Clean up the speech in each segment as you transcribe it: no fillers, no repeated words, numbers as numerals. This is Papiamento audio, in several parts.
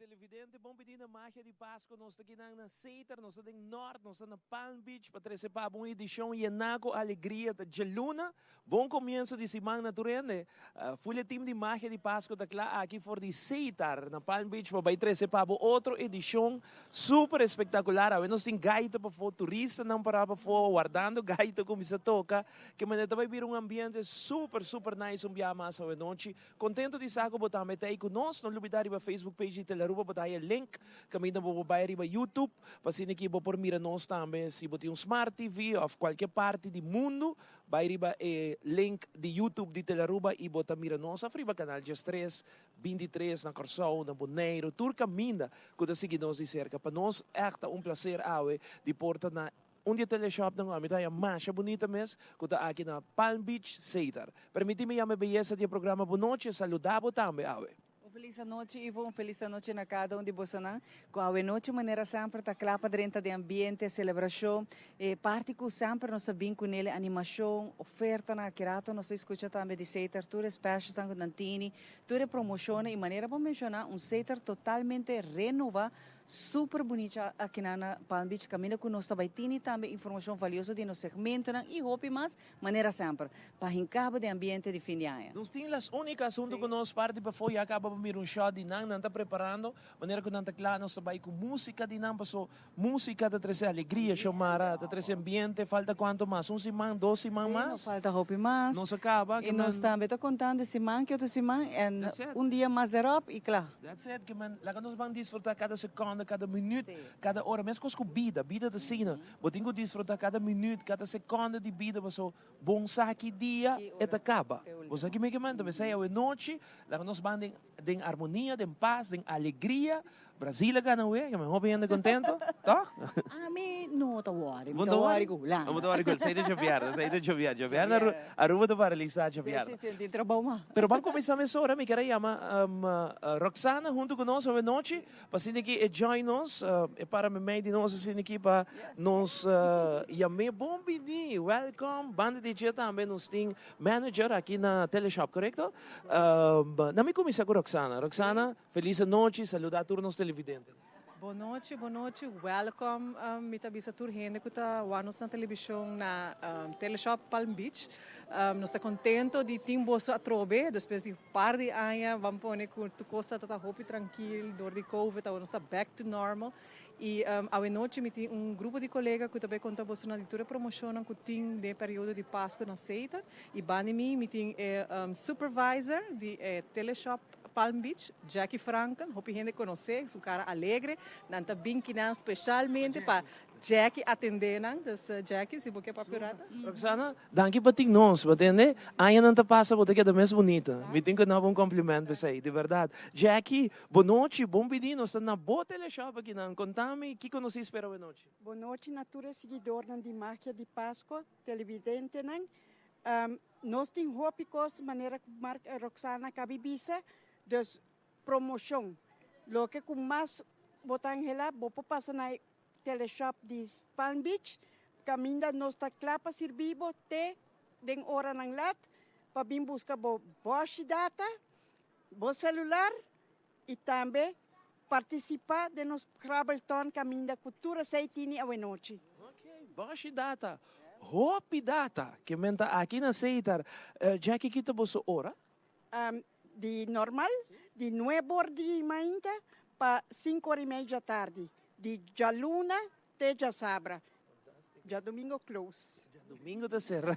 Televidente, bon bini na Magia di Pasco. Nos ta akinan na Setar, nos ta den Noord, nos ta na Palm Beach pa trece pa bo un edicion yena cu alegria. Ta djaluna, bon comienso di siman na tur hende. Full e team di Magia di Pasco ta cla aki for di Setar na Palm Beach pa bay trece pa bo otro edicion super espectacular. Awe nos tin gaita pafo, turistanan para pafo wardando gaita cuminsa toca. Ke manera ta bay bira un ambiente super super nice un biaha mas awe nochi. Contento di sa cu bo tambe ta ey cu nos. No lubida riba Facebook page di Telearuba bo ta haya link caminda bo por bay riba YouTube pa asina ki bo por mira nos tambe. Si bo tin un smart TV of cualkier parti di mundo bay riba e link di YouTube di Telearuba y bo ta mira nos of riba canal 13, 23 na Corsou, na Boneiro, tur caminda cu ta sigui nos di cerca. Pa nos echt ta un placer awe di por ta na Un di e teleshopnan ku ami ta haña masha bunita mes ku ta aki na Palm Beach, Setar. Permití mi yama e beyesa di e programa Bonochi e saludá bo tambe awe. Un felis anochi Ivo, un felis anochi na kada un di bosonan ku awe nochi manera semper ta kla pa drenta den ambiente, selebrashon, e parti ku semper nos ta bin ku nel e animashon, ofertanan, aki rato nos ta skucha tambe di Setar tur e specialsnan ku nan tini, tur e promoshonnan i manera bo menshoná un Setar totalmente renova. Super bunita akinan na Palm Beach caminda cu nos ta bay tini tambe informacion valioso di nos segmentonan y hopi mas, manera semper, pa hinca bo den ambiente di fin di aña. Nos tin Las Unicas hunto cu nos parti pafo ya caba pa mira un shot di nan, nan ta preparando manera cu nan ta cla nos ta bay cu musica di nan paso musica ta trece alegria Xiomara ta trece ambiente falta cuanto mas un siman dos siman Sí, no mas falta hopi mas. nos a caba Y nos tambe ta contando e siman ki otro siman en That's it. un dia mas derop y cla. That's it, ke men laga nos ban disfrutá kada sekonde, kada minüt, kada ora. Meskos ku bida, bida ta asina. Bo tin ku disfrutá kada minüt, kada sekonde di bida paso bon sa ki dia e ta kaba. Bo sa ki mi ke men? Ta p'esei awe nochi laga nos ban den den armonia, den pas, den alegria. Brazil a gana awe, ke men hopi hende kontento, tòg? Ami no ta wòri, mi Bo ta ta wòri wòri? ku Hulanda. Bo ta wòri ku Hulanda. Esei ta djabièrnè, esei ta djabièrnè. Djabièrnè Aruba ta paralisá djabièrnè. Sí, sí, sí, tin trabou mas. Pero ban kuminsá mesora, mi kier a yama Roxana huntu ku nos awe nochi, pa asina ki e join nos, e para meimei di nos asina ki pa nos yam'é bon bini, welcome. Banda di dje tambe nos tin manager aki na Teleshop, korekto? Na mi kuminsá ku Roxana. Roxana, felis anochi, saludá tur nos televidentenan. Bon nochi, bon nochi, welcome. Mi ta bisa tur hende cu ta wak nos na television na Teleshop Palm Beach. Nos ta contento di tin boso atrobe despues di par di aña. Ban pone cu tur cos ta ta hopi trankil door di covid, awor nos ta back to normal. Y awe nochi mi tin un grupo di colega cu ta bay conta boso na di tur e promocionnan cu tin den e periodo di Pasco na Seita. Y banda di mi, mi tin e supervisor di e Teleshop Palm Beach, Jackie Franken, hopi hende conoce, su cara alegre, nan ta bin kinan specialmente pa Jackie atende nan, dus Jackie si bo ke papia un rato. Roxana, danki pa tin nos, bo tende, añanan ta pasa bo ta keda mes bunita, mi tin cu dabo un compliment p'esey, di berdad. Jackie, bo nochi, bon bini, nos ta na bo teleshop akinan, conta mi kico nos tin spera awe nochi. Bo nochi na tur e siguidornan di Magia di Pascua, televidentenan. Nos tin hopi kos manera ku Mark Roxana kabi bisa, dus promoshon. Loke ku mas bo ta anhelá bo por pasa na e teleshop di Palm Beach kaminda nos ta kla pa sirbi bo te den oranan lat pa bin buska bo bòshi data, bo selular i tambe partisipá den nos grabbelton kaminda ku tur esei tini awenochi. Ok, bòshi data, hopi data ke men ta aki na Seitar. Jackie ki ta boso ora? Di normal di nuebe or di mainta pa sinku or i mei djatardi, di djaluna te djasabra. Djadumingo close. Djadumingo ta sera.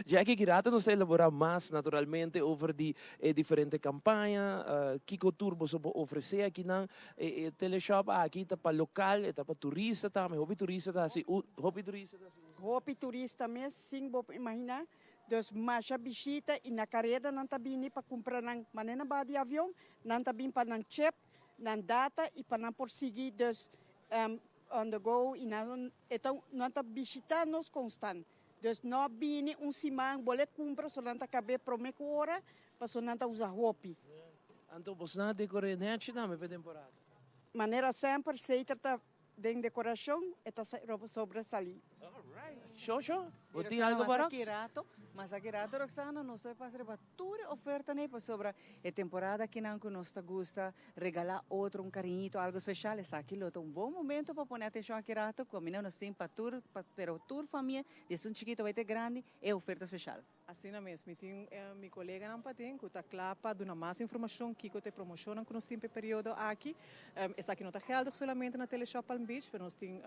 Jackie ki rato nos ta elabora mas naturalmente over di e diferente campaña, kico tur boso por ofrece akinan. E teleshop aki ta pa local, e ta pa turista tambe, hopi turista ta haci hopi turista ta haci uso. Hopi turista mes, sin bo por imagina. Dus masha bishita y na careda nan ta bini pa cumpra nan, manera nan baha di avion, nan ta bin pa nan chip, nan data y pa nan por sigui dus on the go y nan e ta nan ta bishita nos constant. Dus no bini un siman bo le cumpra so nan ta cabe prome cu ora paso nan ta usa hopi. Anto bos nan a decore nechi tambe p'e temporada? Manera semper Seiter ta den decoracion e ta sobresali. Alright. Shosho, bo tin algo pa Rox? Mas aki rato, Roxana, nos ta pasa riba tur e ofertanan pasobra e temporada akinan ku nos ta gusta regalá otro un kariñito, algo speshal, esaki lo ta un bon momento pa pone atenshon aki rato ku aminan nos tin pa tur, pero tur famia, di esun chikito bai te grandi, e oferta speshal. Asina mes, mi tin mi koleganan paden ku ta kla pa duna mas informashon kiko ta e promoshonnan ku nos tin pa e periodo aki. Esaki no ta geldig solamente na Teleshop Palm Beach, pero nos tin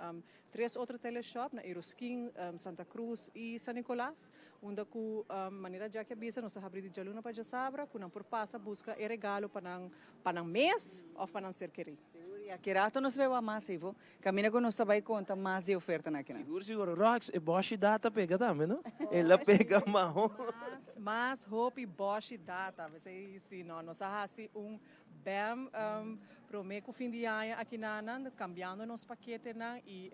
tres otro Teleshop na Eroskin, Santa Cruz i San Nicolas, unda ku manera Jackie a bisa nos ta habri di djaluna pa djasabra ku nan por pasa buska e regalo pa nan pa nan mes òf pa nan ser kerí. Sigur, i aki rato nos bai wak mas, Ivo. Caminda cu nos ta bay conta mas di ofertanan akinan. Sigur sigur Rox e boshi data pega tambe no el a pega maho. Mas mas hopi boshi data esey si no nos a haci un bam prome cu fin di aña akinanan cambiando nos paketenan y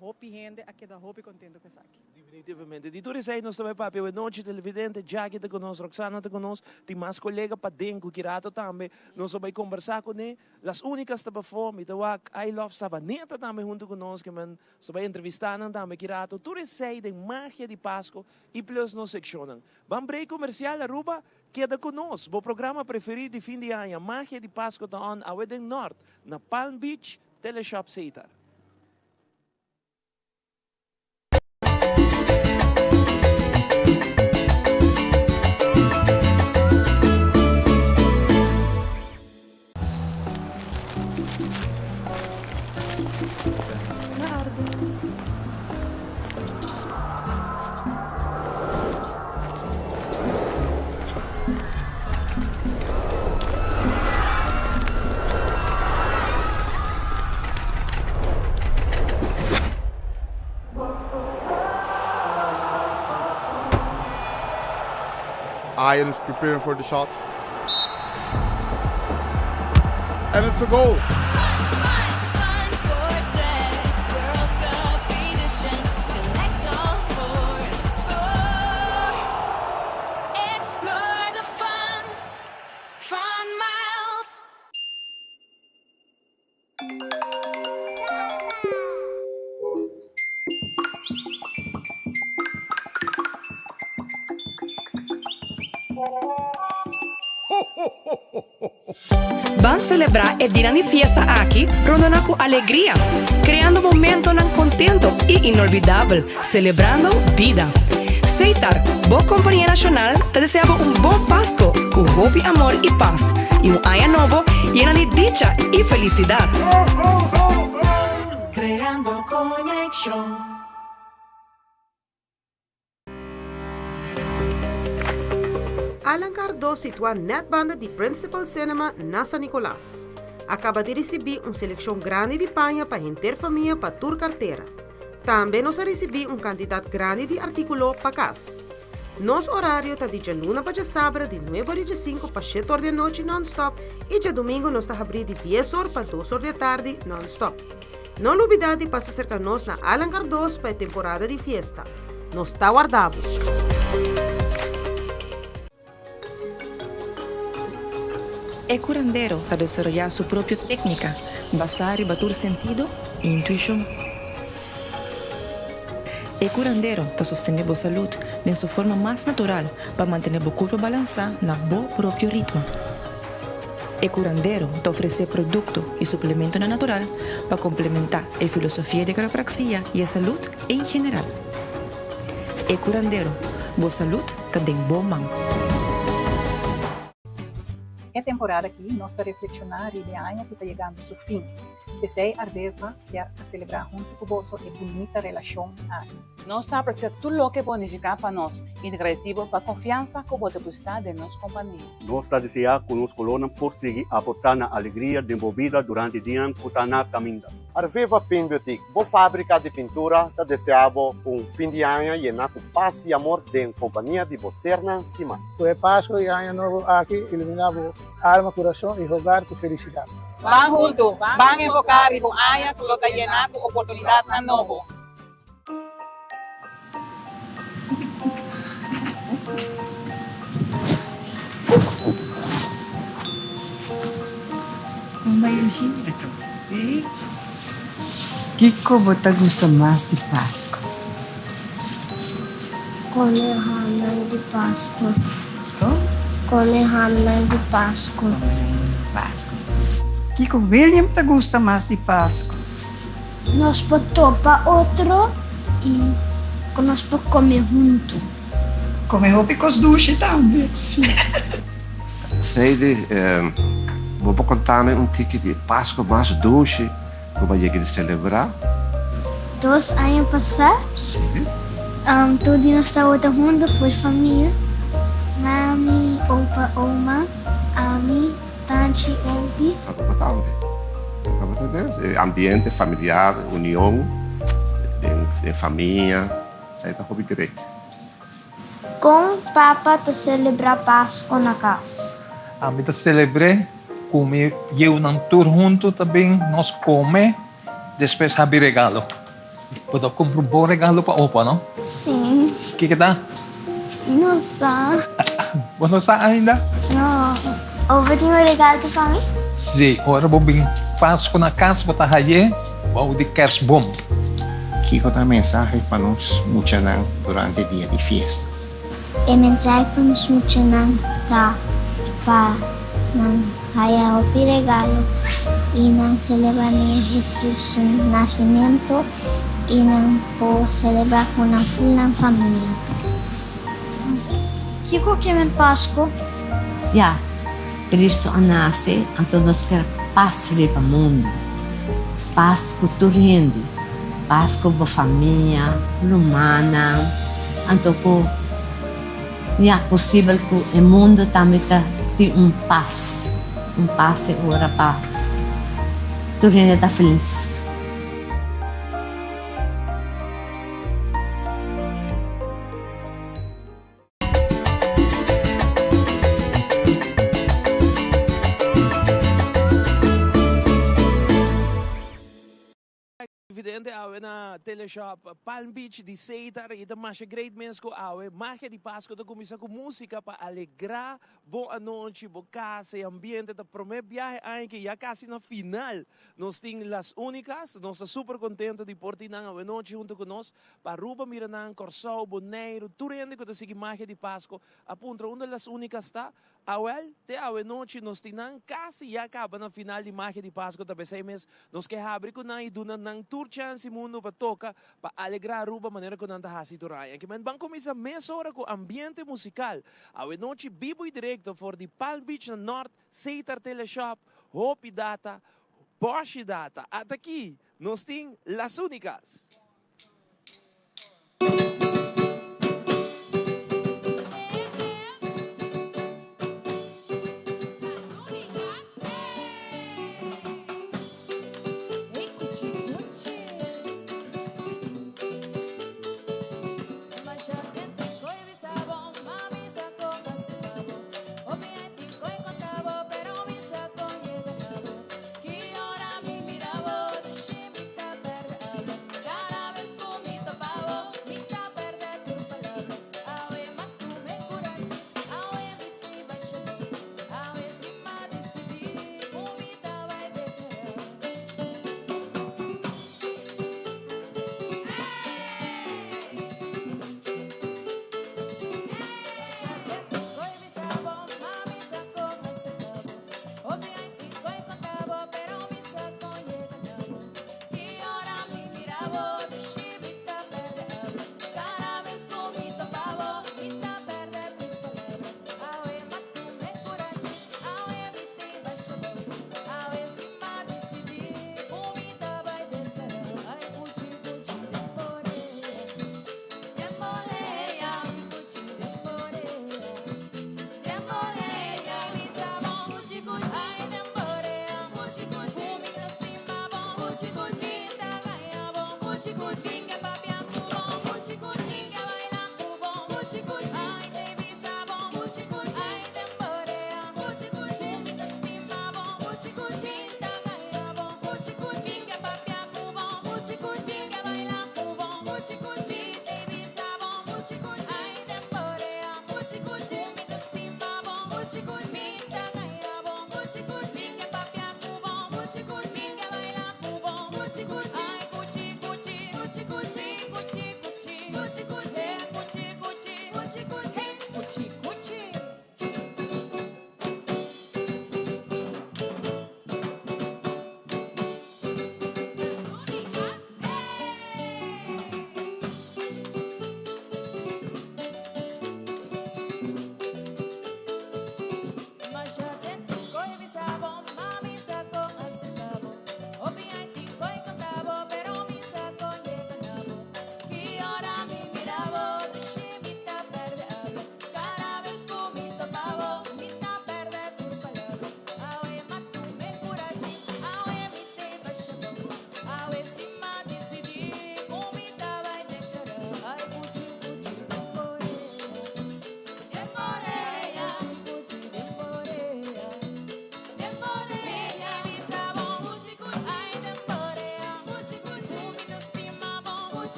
hopi hende a keda hopi contento cu esaki. Definitivamente. Di tur esei nos ta bai papia awe nochi, televidente, Jackie ta ku nos, Roxana ta ku nos, tin mas kolega paden ku ki rato tambe nos a bai kombersá kuné. Las Únicas ta pafó, mi ta wak I Love Savaneta tambe huntu ku nos, ke men nos ta bai entrevistá nan tambe ki rato. Tur esei den Magia di Pasco i plus nos sekshonnan. Ban break komersial, Aruba, keda ku nos! Bo programa preferí di fin di aña, Magia di Pasco ta on awe den Nort, na Palm Beach, Teleshop Setar. Ian is preparing for the shot. And it's a goal. Ban selebrá e dinan di fiesta aki rondona ku alegria, kreando momentonan kontento i inolvidabel, selebrando bida. Seitar, bo kompania nashonal, ta desea bo un bon Pasko ku hopi amor i pas, i un aña nobo yena di dicha i felisidat. Creando conexion. Allan Cardó situá nèt banda di Principal Cinema na San Nicolas. A kaba di risibí un selekshon grandi di paña pa henter famia pa tur kartera. Tambe nos a risibí un kantidat grandi di artíkulo pa kas. Nos orario ta di djaluna pa djasabra di nuebe or i djesinku pa shete or di anochi nònstòp i djadumingu nos ta habrí di dies or pa dos or di atardi nònstòp. No lubidá di pasa serka nos na Allan Cardoz pa e temporada di fiesta. Nos ta warda bo! E curandero ta desaroyá su propio técnica basá riba tur sentido i intuishon. E curandero ta sostené bo salud den su forma mas natural pa mantené bo curpa balansá na bo propio ritmo. E curandero ta ofresé producto i suplementonan natural pa complementá e filosofia di quiropraxia i e salud en general. E curandero, bo salud ta den bo man. E temporada aki nos ta reflekshoná riba e aña ku ta yegando su fin. P'esei Ardeva kier a selebrá huntu ku boso e bunita relashon aki. Nos ta apresia tur loke bo a nifiká pa nos i ta gradisí bo pa konfiansa ku bo depositá den nos kompania. Nos ta deseá ku nos kolornan por sigui aportá na alegria den bo bida durante dianan ku ta na kaminda. Arveva Paint Boutique, bo fábrika di pintura, ta deseá bo un fin di aña yená ku pas i amor den kompania di bo sernan stimá. Ku e Pasku i Aña Nobo aki iluminá bo alma, kurason i hogar ku felisidat. Ban huntu, ban enfoká riba un aña ku lo ta yená ku oportunidatnan nobo. Kiko bo ta gusta mas di Pasku? Come hamnan di Pasco. Con? Come hamnan di Pasco. Pasco. Kico William ta gusta mas di Pasco? Nos por topa otro y cu nos por come hunto. Come hopi cos dushi tambe. Si. Sadie, bo por contami un tiki di e Pasco mas dushi cu bo a yega di celebra? Dos aña pasá, tur di nos tabata hunto for famia, mami, opa, oma, ami, tanchi, opi. Aruba tambe. Aruba ta den e ambiente familiar, union den famia, esei ta hopi great. Kon papa ta selebrá Pasko na kas? Ami ta selebr'é ku mi yiunan tur huntu ta bin nos kome, despues habi regalo. Bo ta kumpra un bon regalo pa opa, no? Sí. Kiko ta? No sa. Bo no sa ainda? No. Opa tin un regalo pa mi? Sí, ora bo bin Pasko na kas bo ta hay'é bou di kersboom. Kiko ta mensahe pa nos muchanan durante dia di fiesta? E mensahe pa nos muchanan ta pa nan haya hopi regalo i nan selebrá Niño Hesus su nasementu i nan por selebrá ku nan ful nan famia. Kiko ke men Pasko? Ya, Cristo a nace, anto nos ker pas riba mundo. Pas cu tur hende, pas cu bo famia, rumannan, anto cu ya posibel cu e mundo tambe ta tin un pas, un pas e ora pa tur hende ta feliz. Evidente awe na Teleshop Palm Beach di Seitar y ta masha great mes cu awe magia di Pasco ta cuminsa cu musica pa alegra bo anochi, bo casa y ambiente. Ta prome biahe aña ki ya casi na final nos tin Las Unicas. Nos ta super contento di por tin nan awe nochi hunto cu nos. Pa Aruba mira nan, Kòrsou, Boneiru, tur hende ku ta sigui magia di Pasko a puntra unda Las Únicas ta. Awèl, te awe nochi nos tin nan kasi ya kaba na final di magia di Pasko ta p'esei mes nos ke habri ku nan i duna nan tur chèns i mundu pa toka pa alegrá Aruba manera ku nan ta hasi tur aña. Kimen ban kuminsá mesora ku ambiente musikal awe nochi bibu i direkto for di Palm Beach na Nort, Seitar Teleshop, Hopi Data, Boshi Data. Ata aki nos tin Las Únicas.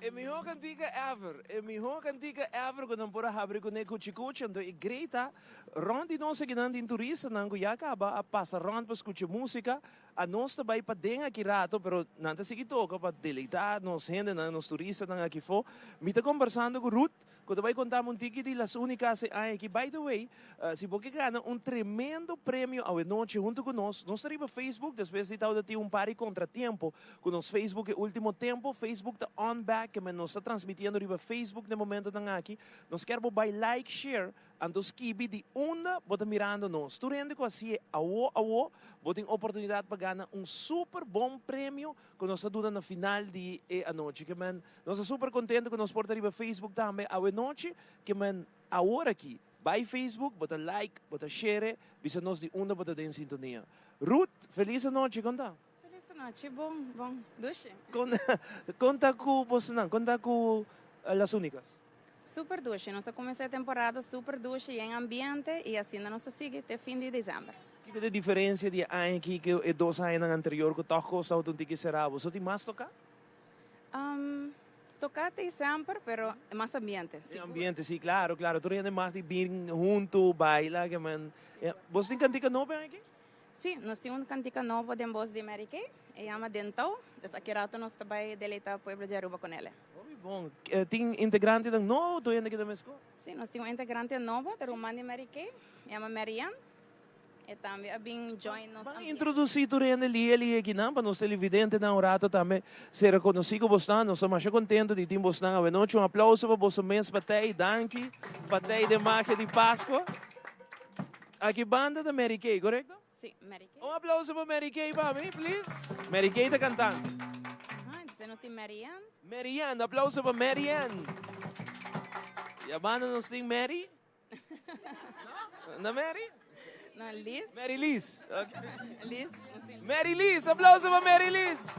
E mihó kantika ever, e mihó kantika ever ku nan por a habri kuné Kuchi Kuchi. Anto e grita rònt di nos akinan tin turistanan ku ya kaba a pasa rònt pa skucha músika. A nos ta bai paden aki rato, pero nan ta sigui toka pa deleitá nos hendenan, nos turistanan aki fo. Mi ta kombersando ku Ruth, ku ta bai konta mi un tiki di Las Únicas e aña aki. By the way, si bo ke gana un tremendo premio awenochi huntu ku nos, nos ta riba Facebook, despues di tabata tin un par di kontratiempo ku nos Facebook e último tempo. Facebook ta on back, keme nos ta transmitiendo riba Facebook den momentonan aki. Nos kier bo bai like, share, Anto skibi di unda bo ta mirando nos. Tur hende ku hasié awo awo, bo tin oportunidat pa gana un super bon premio ku nos ta duna na final di e anochi. Ke men, nos ta super kontento ku nos por ta riba Facebook tambe awe nochi. Ke men, awor aki, bai Facebook, bo ta like, bo ta share, bisa nos di unda bo ta den sintonia. Ruth, felis anochi, kon ta? Felis anochi, bon, bon, dushi. Kon, kon ta ku bosonan? Kon ta ku Las Únicas? Super dushi, nos a cuminsa e temporada super dushi yen ambiente y asina nos ta sigui te fin di december. Kico ta e diferencia di e aña aki cu e dos añanan anterior cu toch cos tabata un tiki cera? Boso tin mas toca? Toca tin semper, pero mas ambiente, sigur. E ambiente, si, claro, claro. Tur hende mag di bin hunto, baila, ke men. Boso tin cantica nobo e aña aki? Sí, nos tin un cantica nobo den bos di Mary Kay, e yama Den Touw, dus aki rato nos ta bay deleita pueblo di Aruba con ele. Hopi bon. Tin integrantenan nobo tur hende ki ta mesco? Sí, nos tin un integrante nobo, ta ruman di Mary Kay, e yama Mary Ann, e tambe a bin join nos Ban introduci tur hende lihe lihe akinan pa nos televidentenan un rato tambe sera conoci cu bosnan. Nos ta masha contento di tin bosnan awenochi. Un aplauso pa boso mes Patey, danki Patey den Magia di Pascua. Aki banda ta Mary Kay, korekto? Sí, Mary Kay. Un aplauso pa Mary Kay pa mi, please. Mary Kay ta kantando. Aha, entonces nos tin Mary Ann. Mary Ann, aplauso pa Mary Ann. Y a banda nos tin Mary? No? No Mary? No, Liz. Mary Liz. Okay. Liz. Mary Liz, aplauso pa Mary Liz.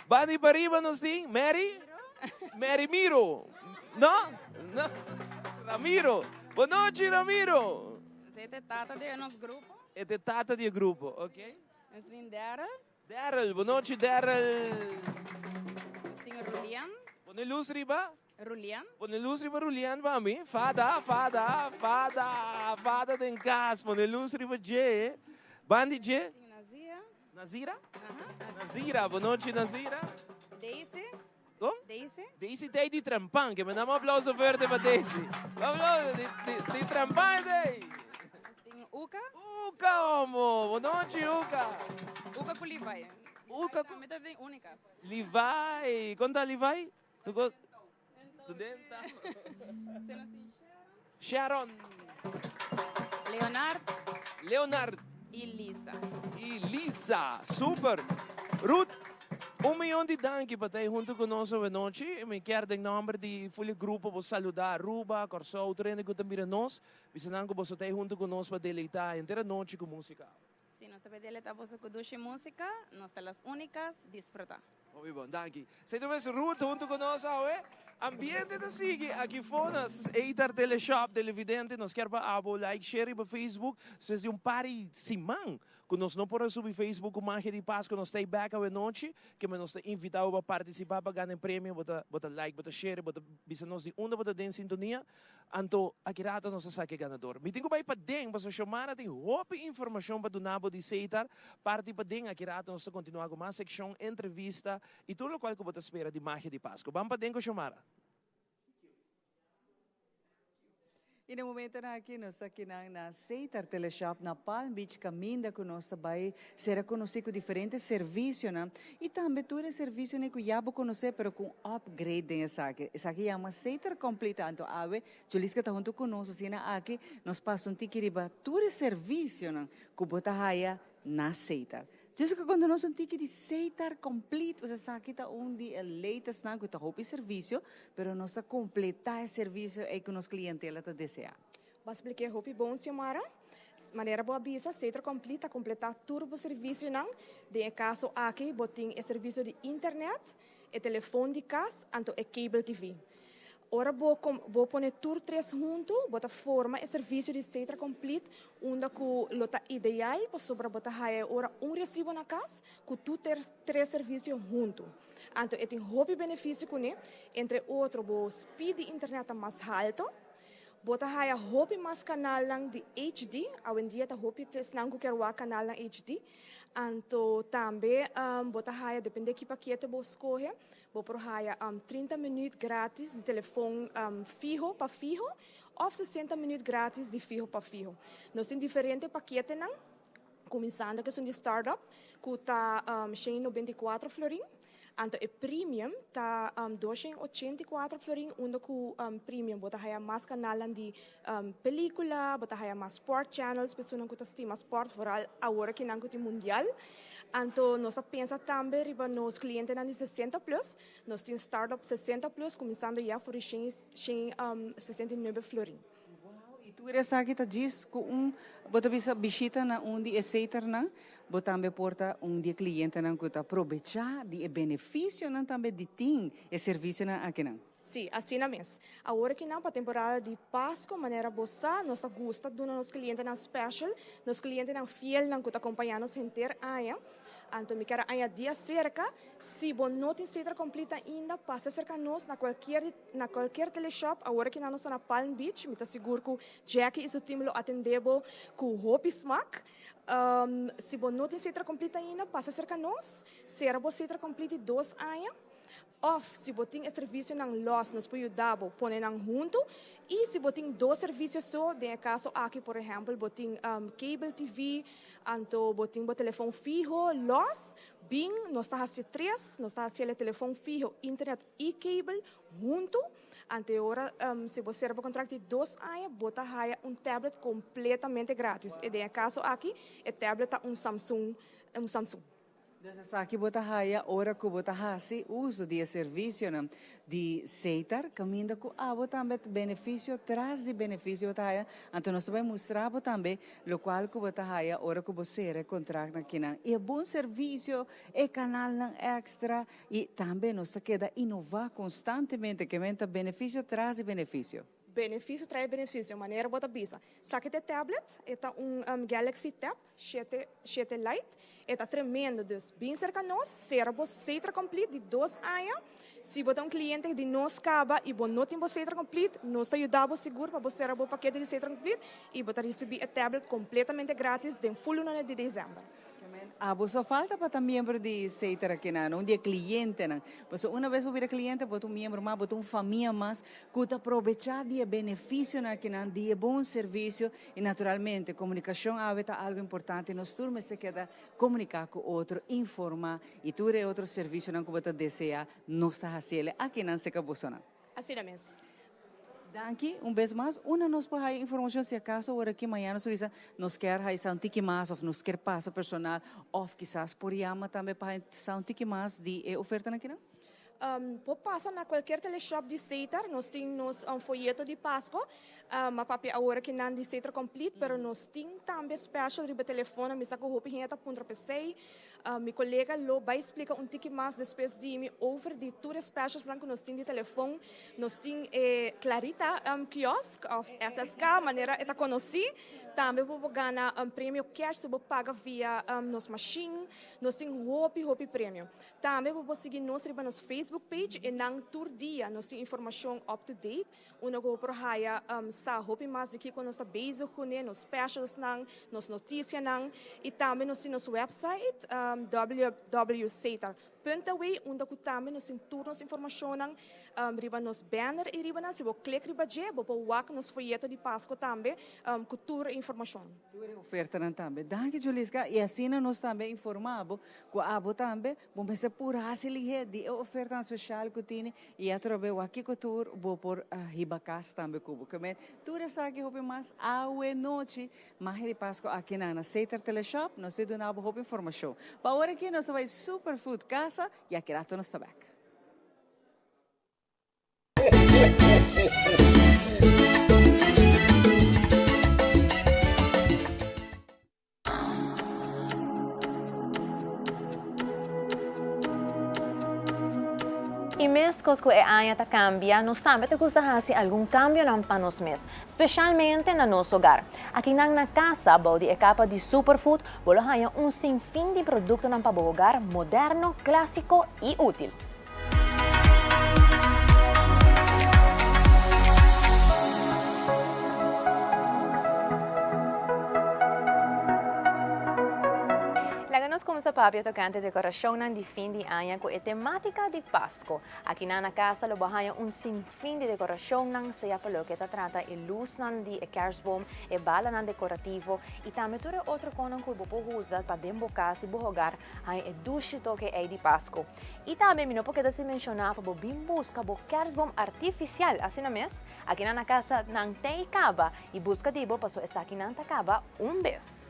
Banda y pariba nos tin Mary? Mary Miro. No? No. Ramiro. Bon nochi Ramiro. Esei ta e tata di nos grupo. E ta e tata di e grupo, ok. Nos tin Daryl. Daryl, bon nochi Daryl. Nos tin Rulian. Pone luz riba. Rulian. Pone luz riba Rulian pa mi. Fada, fada, fada, fada den kas. Pone luz riba dje. Ban di dje. Nos tin Nazira. Nazira? Aha. Nazira, bon nochi Nazira. Daisy. Kon? Daisy. Daisy ta ei di Trempan. Ke me dam un aplauso fuerte pa Daisy. Un aplauso di, di, di Trempan e ta ei. Nos tin Uka. Uka homo! Bon nochi Uka. Uka ku Levi. Uka ku. Tambe ta den Unicas. Levi! Kon ta Levi? Tu ko. Tu den tau. Se nos tin Sharon. Sharon. Leonard. Leonard. Y Lisa. Y Lisa. Super. Ruth, un miyon di danki pa ta ei hunto cu nos awenochi. Mi kier den nomber di ful e grupo bo saluda Aruba, Corsou, tur hende cu ta mira nos. Bisa nan cu boso ta ei hunto cu nos pa deleita henter anochi cu musica. Si, nos ta bay deleita boso cu dushi musica. Nos ta las unicas. Disfruta. Hopi bon, danki. Señor mes Ruth hunto cu nos awe. Ambiente ta sigui aki fo na Eitar Teleshop. Televidente, nos kier pa abo like, share riba Facebook. Despues di un par di siman cu nos no por a subi Facebook cu Magia di Pasco, nos ta ei back awe nochi. Keme nos ta invita bo pa participa pa gana e premio. Bo ta bo ta like, bo ta share, bo ta bisa nos di unda bo ta den sintonia. Anto aki rato nos a saka e ganador. Mi tin ku bai paden pasobra Xiomara tin hopi informashon pa duna bo di Seitar. Parti paden aki rato nos ta kontinuá ku mas sekshon, entrevista i tur lokual ku bo ta spera di Magia di Pasku. Ban paden ku Xiomara. I na momentonan aki nos ta akinan na Seitar Teleshop na Palm Beach kaminda ku nos ta bai sera konosí ku diferente servisionan i tambe tur e servisionan ku ya bo konosé pero ku un upgrade den esaki. Esaki yama Seitar Complete anto awe Juliska ta hunto ku nos asina aki nos pasa un tiki riba tur e servisionan ku bo ta haya na Seitar. Jessica konta nos un tiki di Setar Complete, pues esaki ta un di e latestnan ku ta hopi servisio, pero nos ta kompletá e servisio ei ku nos klientela ta deseá. Bo a splik'é hopi bon, Xiomara. Manera bo a bisa, Setar Complete ta kompletá tur bo servisionan. Den e kaso aki bo tin e servisio di internet, e telefon di kas anto e cable TV. Ora bo bo pone tur tres huntu, bo ta forma e servisio di Setra Complete unda ku lo ta ideal pasobra bo ta haya e ora un resibo na kas ku tur tres servisio huntu. Anto e tin hopi benefisio kuné, entre otro bo speed di internet ta mas halto, Bo ta haya hopi mas kanalnan di HD, awendia ta hopi esnan ku kier wak kanalnan HD. Anto tambe bo ta haya, depende ki pakete bo skohe, bo por haya 30 minüt gratis di telefon fiho pa fiho òf 60 minüt gratis di fiho pa fiho. Nos tin diferente paketenan, kuminsando ku esun di startup ku ta 194 florin. Anto e premium ta 284 florin unda ku premium bo ta haya mas kanalnan di pelikula, bo ta haya mas sport channels pa esunnan ku ta stima sport vooral awor akinan ku tin mundial. Anto nos a pensa tambe riba nos klientenan di 60 plus, nos tin startup 60 plus kuminsando ya for di 169 florin. Wow, y tur esaki ta djis cu un, bo ta bisa bishita na un di e seternan, bo tambe por ta un di e clientenan cu ta probecha di e beneficionan tambe di tin e servicionan akinan. Sí, asina mes. Awor akinan pa temporada di Pasco, manera bo sa, nos ta gusta duna nos clientenan special, nos clientenan fielnan cu ta acompaña nos henter aña. Anto mi kier a añadi acerca, si bo no tin seter complete ainda, pasa acerca nos na cualkier Na cualkier teleshop, awor aki nan nos ta na Palm Beach, mi ta sigur cu Jackie y su team lo atende bo cu hopi smak. Si bo no tin Setra Complete ainda, pasa cerca nos, cera bo Setra Complete di dos aña. Of si bo tin e servicionan los, nos por yuda bo pone nan hunto. Y si bo tin dos servicio so, den e caso aki por ehempel bo tin cable TV, anto bo tin bo telefon fiho los, bin nos ta haci tres, nos ta haci el e telefon fiho, internet y cable hunto. Ante e ora si bo cera bo contract di dos aña bo ta haya un tablet completamente gratis. Y den e caso aki e tablet ta un Samsung, un Samsung. Dus esaki bo ta haya ora cu bo ta haci uso di e servicionan di Setar, caminda cu abo tambe beneficio tras di beneficio bo ta haya. Anto nos ta bay mustra bo tambe locual cu bo ta haya ora cu bo cera e contractnan akinan. Y e bon servicio, e canalnan extra, I tambe nos ta keda inová konstantemente, ke men ta benefisio tras di benefisio. Benefisio trae benefisio, manera bo ta bisa. Saki t'e tablet, e ta un Galaxy Tab shete, shete Lite, e ta tremendo, dus bin serka nos, sera bo Setra Complete di dos aña. Si bo ta un kliente di nos kaba i bo no tin bo Setra Complete, nos ta yuda bo sigur pa bo sera bo pakete di Setra Complete i bo ta risibí e tablet kompletamente gratis den ful luna di desèmber. Abo so falta pa ta miembro di Seter akinan, un di e clientenan. Pasobra una bes bo bira cliente, bo ta un miembro mas, bo ta un famia mas cu ta probecha di e beneficionan akinan, di e bon servicio y naturalmente comunicacion awe ta algo importante. Nos tur mester keda comunica cu otro, informa y tur e otro servicionan cu bo ta desea nos ta haciele akinan cerca bosonan. Asina mes. Danki un bes mas. Unda nos por haya informacion si acaso ora aki mañana nos bisa nos kier haya sa un tiki mas of nos kier pasa personal of kisas por yama tambe pa haya sa un tiki mas di e ofertanan akinan? Por pasa na cualkier teleshop di Setar. Nos tin nos folleto di Pasco. A papia awor akinan di Setar Complete pero nos tin tambe special riba telefono. Mi sa cu hopi hende ta puntra p'esey. Mi kolega lo bai splika un tiki mas despues di mi over di tur e specialsnan ku nos tin di telefon. Nos tin e Clarita kiosk of SSK manera e ta konosí. Tambe bo por gana premio cash si bo paga via nos mashin. Nos tin hopi hopi premio. Tambe bo por sigui nos riba nos Facebook page e nan tur dia nos tin informashon up to date. Unda ku bo por haya sa hopi mas di kiko nos ta bezig kuné, nos specialsnan, nos notisianan i tambe nos tin nos website www.setar.nl. Punt aw unda ku tambe nos tin tur nos informashonnan riba nos banner i riba nan. Si bo klik riba dje bo por wak nos foyeto di Pasko tambe ku tur e informashon. Tur e ofertanan tambe. Danki Juliska i asina nos tambe a informa bo ku abo tambe bo mester pur hasi lihé di e ofertanan speshal ku tini i atrobe wak kiko tur bo por hiba kas tambe ku bo. Kemen tur esaki hopi mas awe nochi Magia di Pasco aki na na Setar Teleshop nos te duna bo hopi informacion. Pa awor aki nos ta bay Superfood Casa y aki rato nos ta bek. I meskos ku e aña ta kambia, nos tambe ta gusta hasi algun kambionan pa nos mes. Specialmente na nos hogar. Akinan na casa, bou di e capa di Superfood, bo lo haña un sinfin di productonan pa bo hogar moderno, clasico y útil. Laga nos cuminsa papia tocante decoracionnan di fin di aña cu e tematica di Pasco. Akinan na casa lo bo haña un sinfin. Fin di dekorashonnan, sea pa loke ta trata e lusnan di e kerstboom, e balanan dekorativo i tambe tur e otro konan ku bo por usa pa den bo kas i bo hogar haña e dushi toke ei di Pasku. I tambe mi no por keda sin menshoná pa bo bin buska bo kerstboom artifisial, asina mes, akinan na kasa nan ten i kaba i buska di bo pasobra esakinan ta kaba un bes.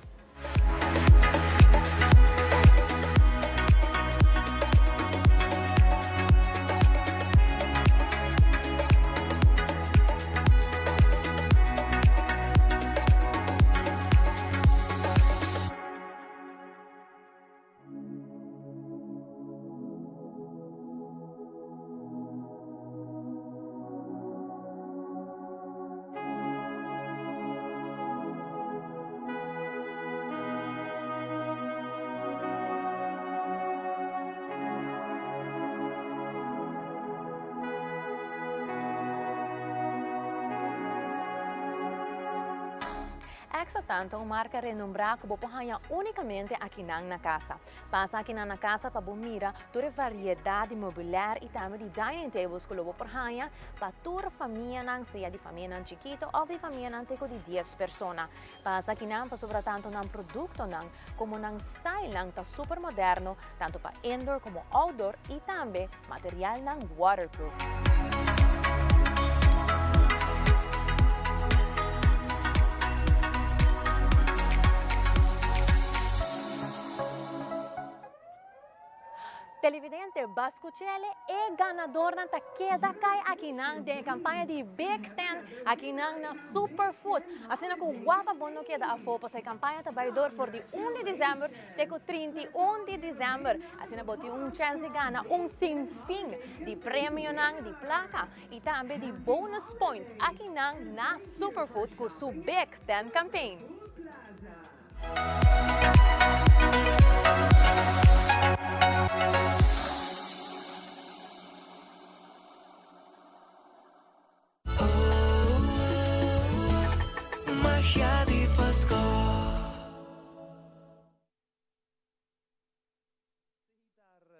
Exo Tan ta un marka renombrá ku bo por haña únikamente akinan na kasa. Pasa akinan na kasa pa bo mira tur e variedat di mobiler i tambe di dining tables ku lo bo por haña pa tur famianan, sea di famianan chikito òf di famianan te ku di dies persona. Pasa akinan pasobra tantu nan produktonan komo nan stylenan ta super moderno, tantu pa indoor komo outdoor i tambe materialnan waterproof. Televidente, ba scuchele e ganadornan ta keda cay akinan den e campaña di Big Ten akinan na Superfood. Asina cu wapa bo no keda afo pasobra e campaña ta bay door for di un di december te cu 31 di december. Asina bo tin un chance di gana un sinfin di premionan di placa y tambe di bonus points akinan na Superfood cu su Big Ten campaign. Magia di Pasco.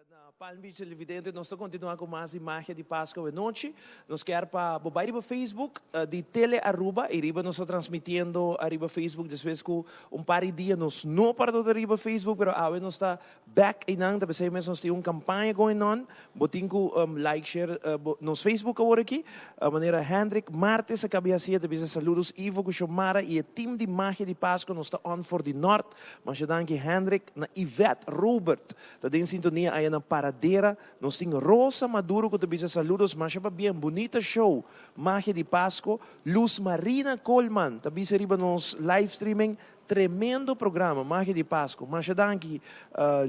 Na Palm Beach Televidente nos ta continua cu mas di Magia di Pasco awe nochi. Nos kier pa bo bay riba Facebook di Tele Aruba y riba nos ta transmitiendo ariba Facebook despues cu un par di dia nos no para ta riba Facebook pero awe nos ta back eynan ta pesey mes nos tin un campaña going on bo tin cu like share nos Facebook awor aki manera Hendrik Martes a cabi haci e ta bisa saludos Ivo cu Xiomara y e team di Magia di Pasco nos ta on for di Nort Masha danki Hendrik na Yvette Robert Ta den sintonia aya na Paradera. Nos tin Rosa Maduro cu ta bisa saludos masha pabien bunita show Magia di Pasco. Luz Marina Koolman ta bisa riba nos live streaming tremendo programa Magia di Pasco. Masha danki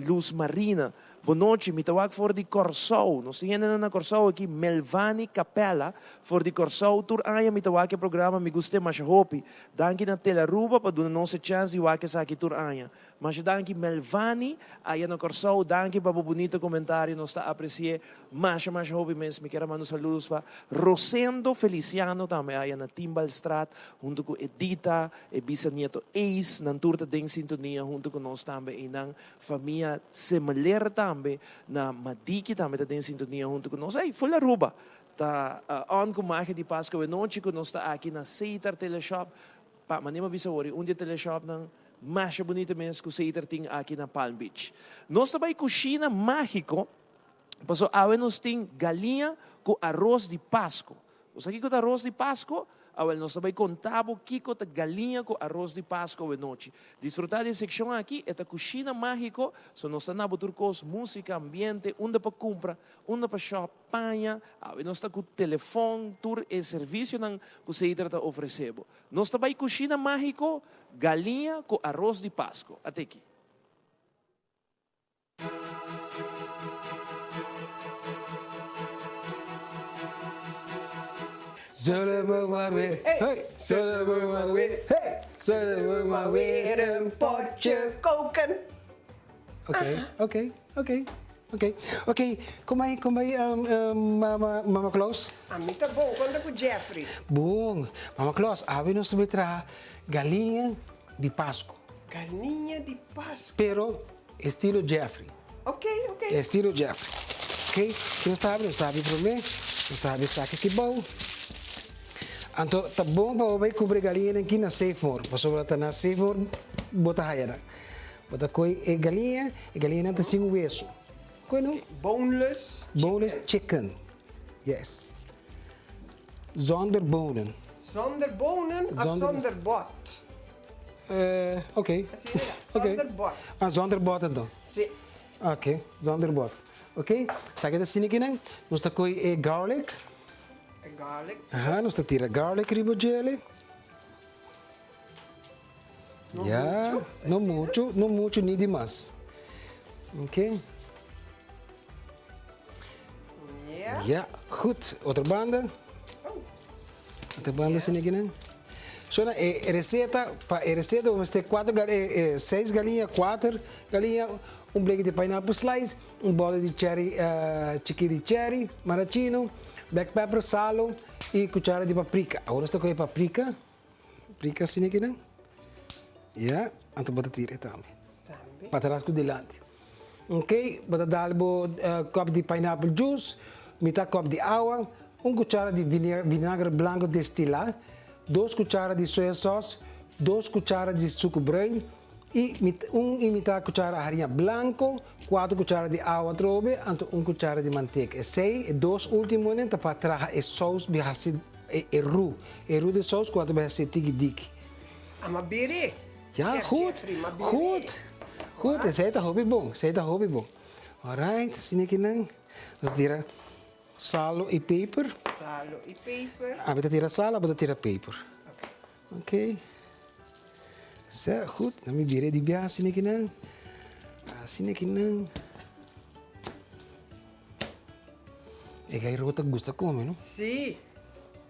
Luz Marina. Bo nochi mi ta wak for di Corsou. Nos tin hendenan na Corsou aki Melvani Capella for di Corsou tur aña mi ta wak e programa mi gust'e masha hopi. Danki na Telaruba pa duna nos e chance di wak esaki tur aña. Masha danki Melvani aya na Kòrsou danki pa bo bunita komentario nos ta apresi'é masha masha hopi mes mi kier a manda un saludos pa Rosendo Feliciano tambe aya na Timbalstraat hunto ku Edita e bisanieto Ace. Ruiz, nan tur ta den sintonia hunto ku nos tambe einan. Famia Semeler tambe na Madiki tambe ta den sintonia hunto ku nos. Ey, full Aruba ta on ku Magia di Pasco awenochi ku nos ta aki na Seitar Teleshop. Pa manera mi a bisa awor, e un di e teleshopnan masha bunita mes ku Seitar tin aki na Palm Beach. Nos ta bai kushina magiko pasobra awe nos tin galiña ku aros di Pasco. Bo sa kiko ta aros di Pasko? Awel, nos ta bai konta bo kiko ta galiña ku aros di Pasko awenochi. Disfrutá di e sekshon aki, e ta kushina mágiko, so nos ta na bo tur kos, músika, ambiente, unda pa kumpra, unda pa shòp, paña, awe nos ta ku telefòn, tur e servisionan ku Seitra ta ofresé bo. Nos ta bai kushina mágiko, galiña ku aros di Pasko. At'e aki. Zullen we maar weer, hey, zullen we maar weer, hey, zullen we maar weer een potje koken. Oké, oké, oké, oké. Oké, kom bij, kom bij, um, um, mama, mama Claus. Ami ta bon, kon ta ku Jeffrey? Bon, mama Claus, awe nos ta bai traha galiña di Pasku. Galiña di Pasku. Pero Estilo Jeffrey. Ok, ok. Estilo Jeffrey. Ok, ki nos ta habri? Nos ta habri promé, nos ta habri esaki aki bou. Anto ta bon pa bo bai kubra e galiñanan aki na Safemore, pasobra ta na Safemore bo ta haya nan. Bo ta kohe e galiña, e galiñanan ta sin wesu. Kohe no? Boneless chicken. Boneless chicken, yes. Zonder bonen. Zonder bonen of zonder bot? Oké. Zonder bot. Ah, zonder bot anto. Si. Oké, zonder bot. Oké, sa ke ta asina kinan? Nos ta kohe e garlic. E garlic. Aha, nos ta tira garlic riba djele. No Ya, mucho. no mucho, no mucho ni dimas. Oké. Ja. Ja, goed. Otro banda. Otro banda asina kinan. Shona, e receta, pa e receta bo mester cuatro gal, e e seis galiña, cuater galiña, un bleki di pineapple slice, un bòter di cherry, chikí di cherry, maraschino, black pepper, salo y cuchara di paprika. Awor nos ta coge paprika, paprika asina kinan. Ya, anto bo ta tira e tambe. Patras cu dilanti. Ok, bo ta dal bo kòp di pineapple juice, mitá kòp di awa, un kuchara di vinagre blanko destilá, dos kuchara di soya sauce, dos kuchara di suku bruin i un i mitá kuchara hariña blanko, kuater kuchara di awa atrobe, anto un kuchara di manteka. Esei, e dos últimonan ta pa traha e sous bi hasi e ru, e ru di sous ku a ta bai hasi tiki diki. Ama biri. Ja, goed, goed, goed. Esei ta hopi bon, esei ta hopi bon. Alright, asina ki nan. Nos ta tira salo i peper. Salo i peper. Ami ta tira salo, abo ta tira peper. Ok. Sa, goed. Dan mi bira di bia asina ki nan. Asina ki nan. E gai ta gusta come, no? Si.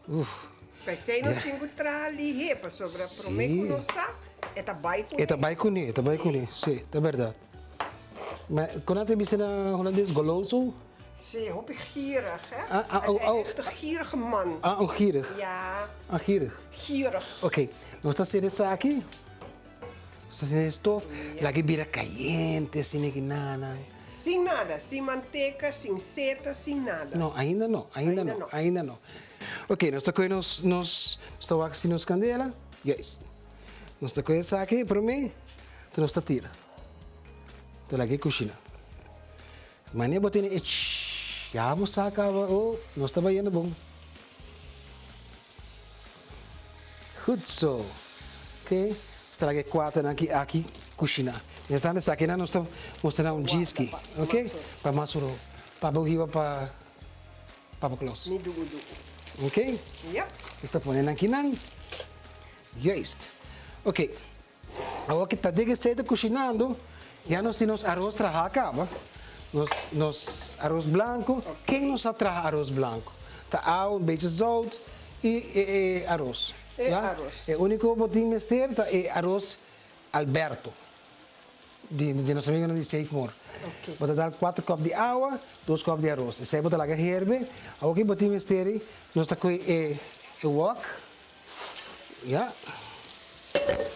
Uf. P'esei nos tin ku traha lihé, pasobra promé ku nos sa, e ta bai kuné. E ta bai kuné, e ta bai kuné, si, ta bèrdat. Ma kon nan ta bisa na hulandes, goloso? Si, hopi gierig, hè? Hij is echt een gierige man. Ah, un gierig? Ja. Ah, gierig. Gierig. Oké, nos ta hasié esaki, nos ta hasié e stof, laga e bira kayente asina ki nana. Sin nada, sin manteka, sin seta, sin nada. No, ainda no, ainda no, ainda no. Ok, nos ta kohe nos, nos, nos ta wak si nos kandela. Juist. Nos ta kohe esaki promé, enton nos ta tira. Ta laga e kushina. Manera bo tene e shhh, ya bo sa kaba, oh, nos ta bayendo bon. Goed zo. Oké, nos ta laga e kuaternan aki aki kushiná. Mientras esakinan nos ta mustra nan un djiski, oké, pa mas ro, pa bo hiba pa Papa Claus. Mi dugu dugu. Oké? Yep. Nos ta pone nan akinan. Juist. Oké, awor ki ta den esei ta kushinando, ya nos tin nos aros trahá kaba. Nos nos aros blanko. Ken nos a traha aros blanko? Ta awa, un bechi zout i e e aros. E aros. E úniko bo tin mester ta e aros Alberto, di di nos amigonan di Save More. Bo ta dal kuater kòp di awa, dos kòp di aros. Esei bo ta laga herbe. Awor ki bo tin mester ei, nos ta kohe e e wòk. Ya.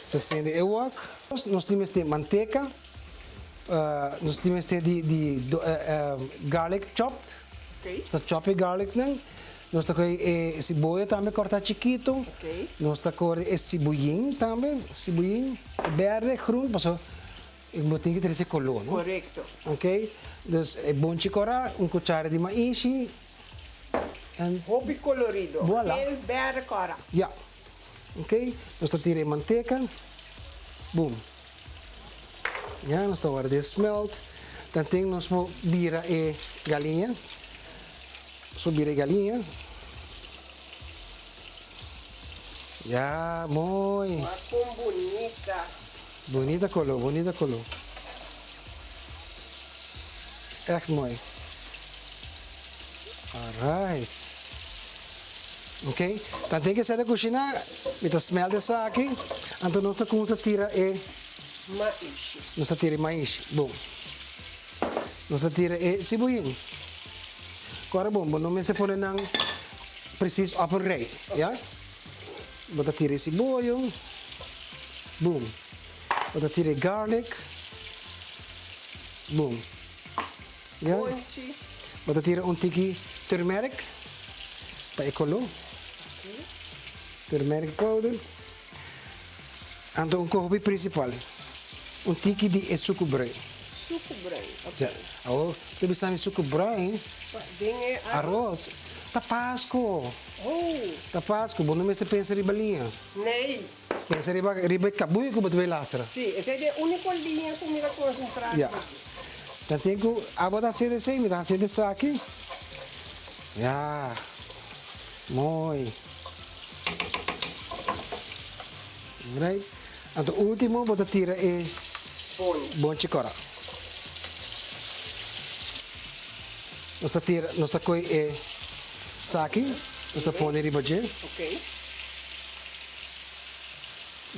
Sa sende e wok. Nos tin mester manteka, nos tin mester di di garlic chopped. Nos ta chop e garlicnan. Nos ta kohe e siboyo tambe kòrtá chikito. Nos ta kore e siboyin tambe, siboyin berde, groen, pasobra bo tin ke trese koló, no? Korekto. Ok, dus e bonchi kòrá, un kuchara di maishi en. Hopi kolorido. Voilà. Geel, berde, kòrá. Ya. Ok, nos ta tira e manteka. Boom. Ya, nos ta warda e smelt. Tanten nos por bira e galiña. Nos por bira e galiña. Ya, mooi. Wak kon bunita. Bunita koló, bunita koló. Echt mooi. Alright. Ok, tanten ke sete kushiná, mi ta smèlt esaki, anto nos ta kuminsá tira e. Maishi. Nos ta tira e maishi, bon. Nos ta tira e sibuyin. Kòrda bon, bo no mester pone nan presis òp un rei, ya. Bo ta tira e siboyo, boom. Bo ta tira e garlic, boom. Ya. Bonchi. Bo ta tira un tiki turmeric pa e koló. Turmeric powder. Anto un kohopi principal, un tiki di e suku bruin. Suku bruin, ok. Ja. Awor, ta bisa mi suku bruin. Pa den e aros. Aros. Ta Pasko. Oh. Ta Pasko. Bo no mester pensa riba liña. Nee. Pensa riba riba e kabuyo ku bo ta bai lastra. Sí, esei ta e úniko liña ku mi ta konsentrá Ja. riba. Dan tin ku abo ta hasiendo esei, mi ta hasiendo esaki. Ja. Mooi. Right. Anto último bo ta tira e bonchi kòrò. Nos ta tira, nos ta koi e saki, nos ta pone riba dje.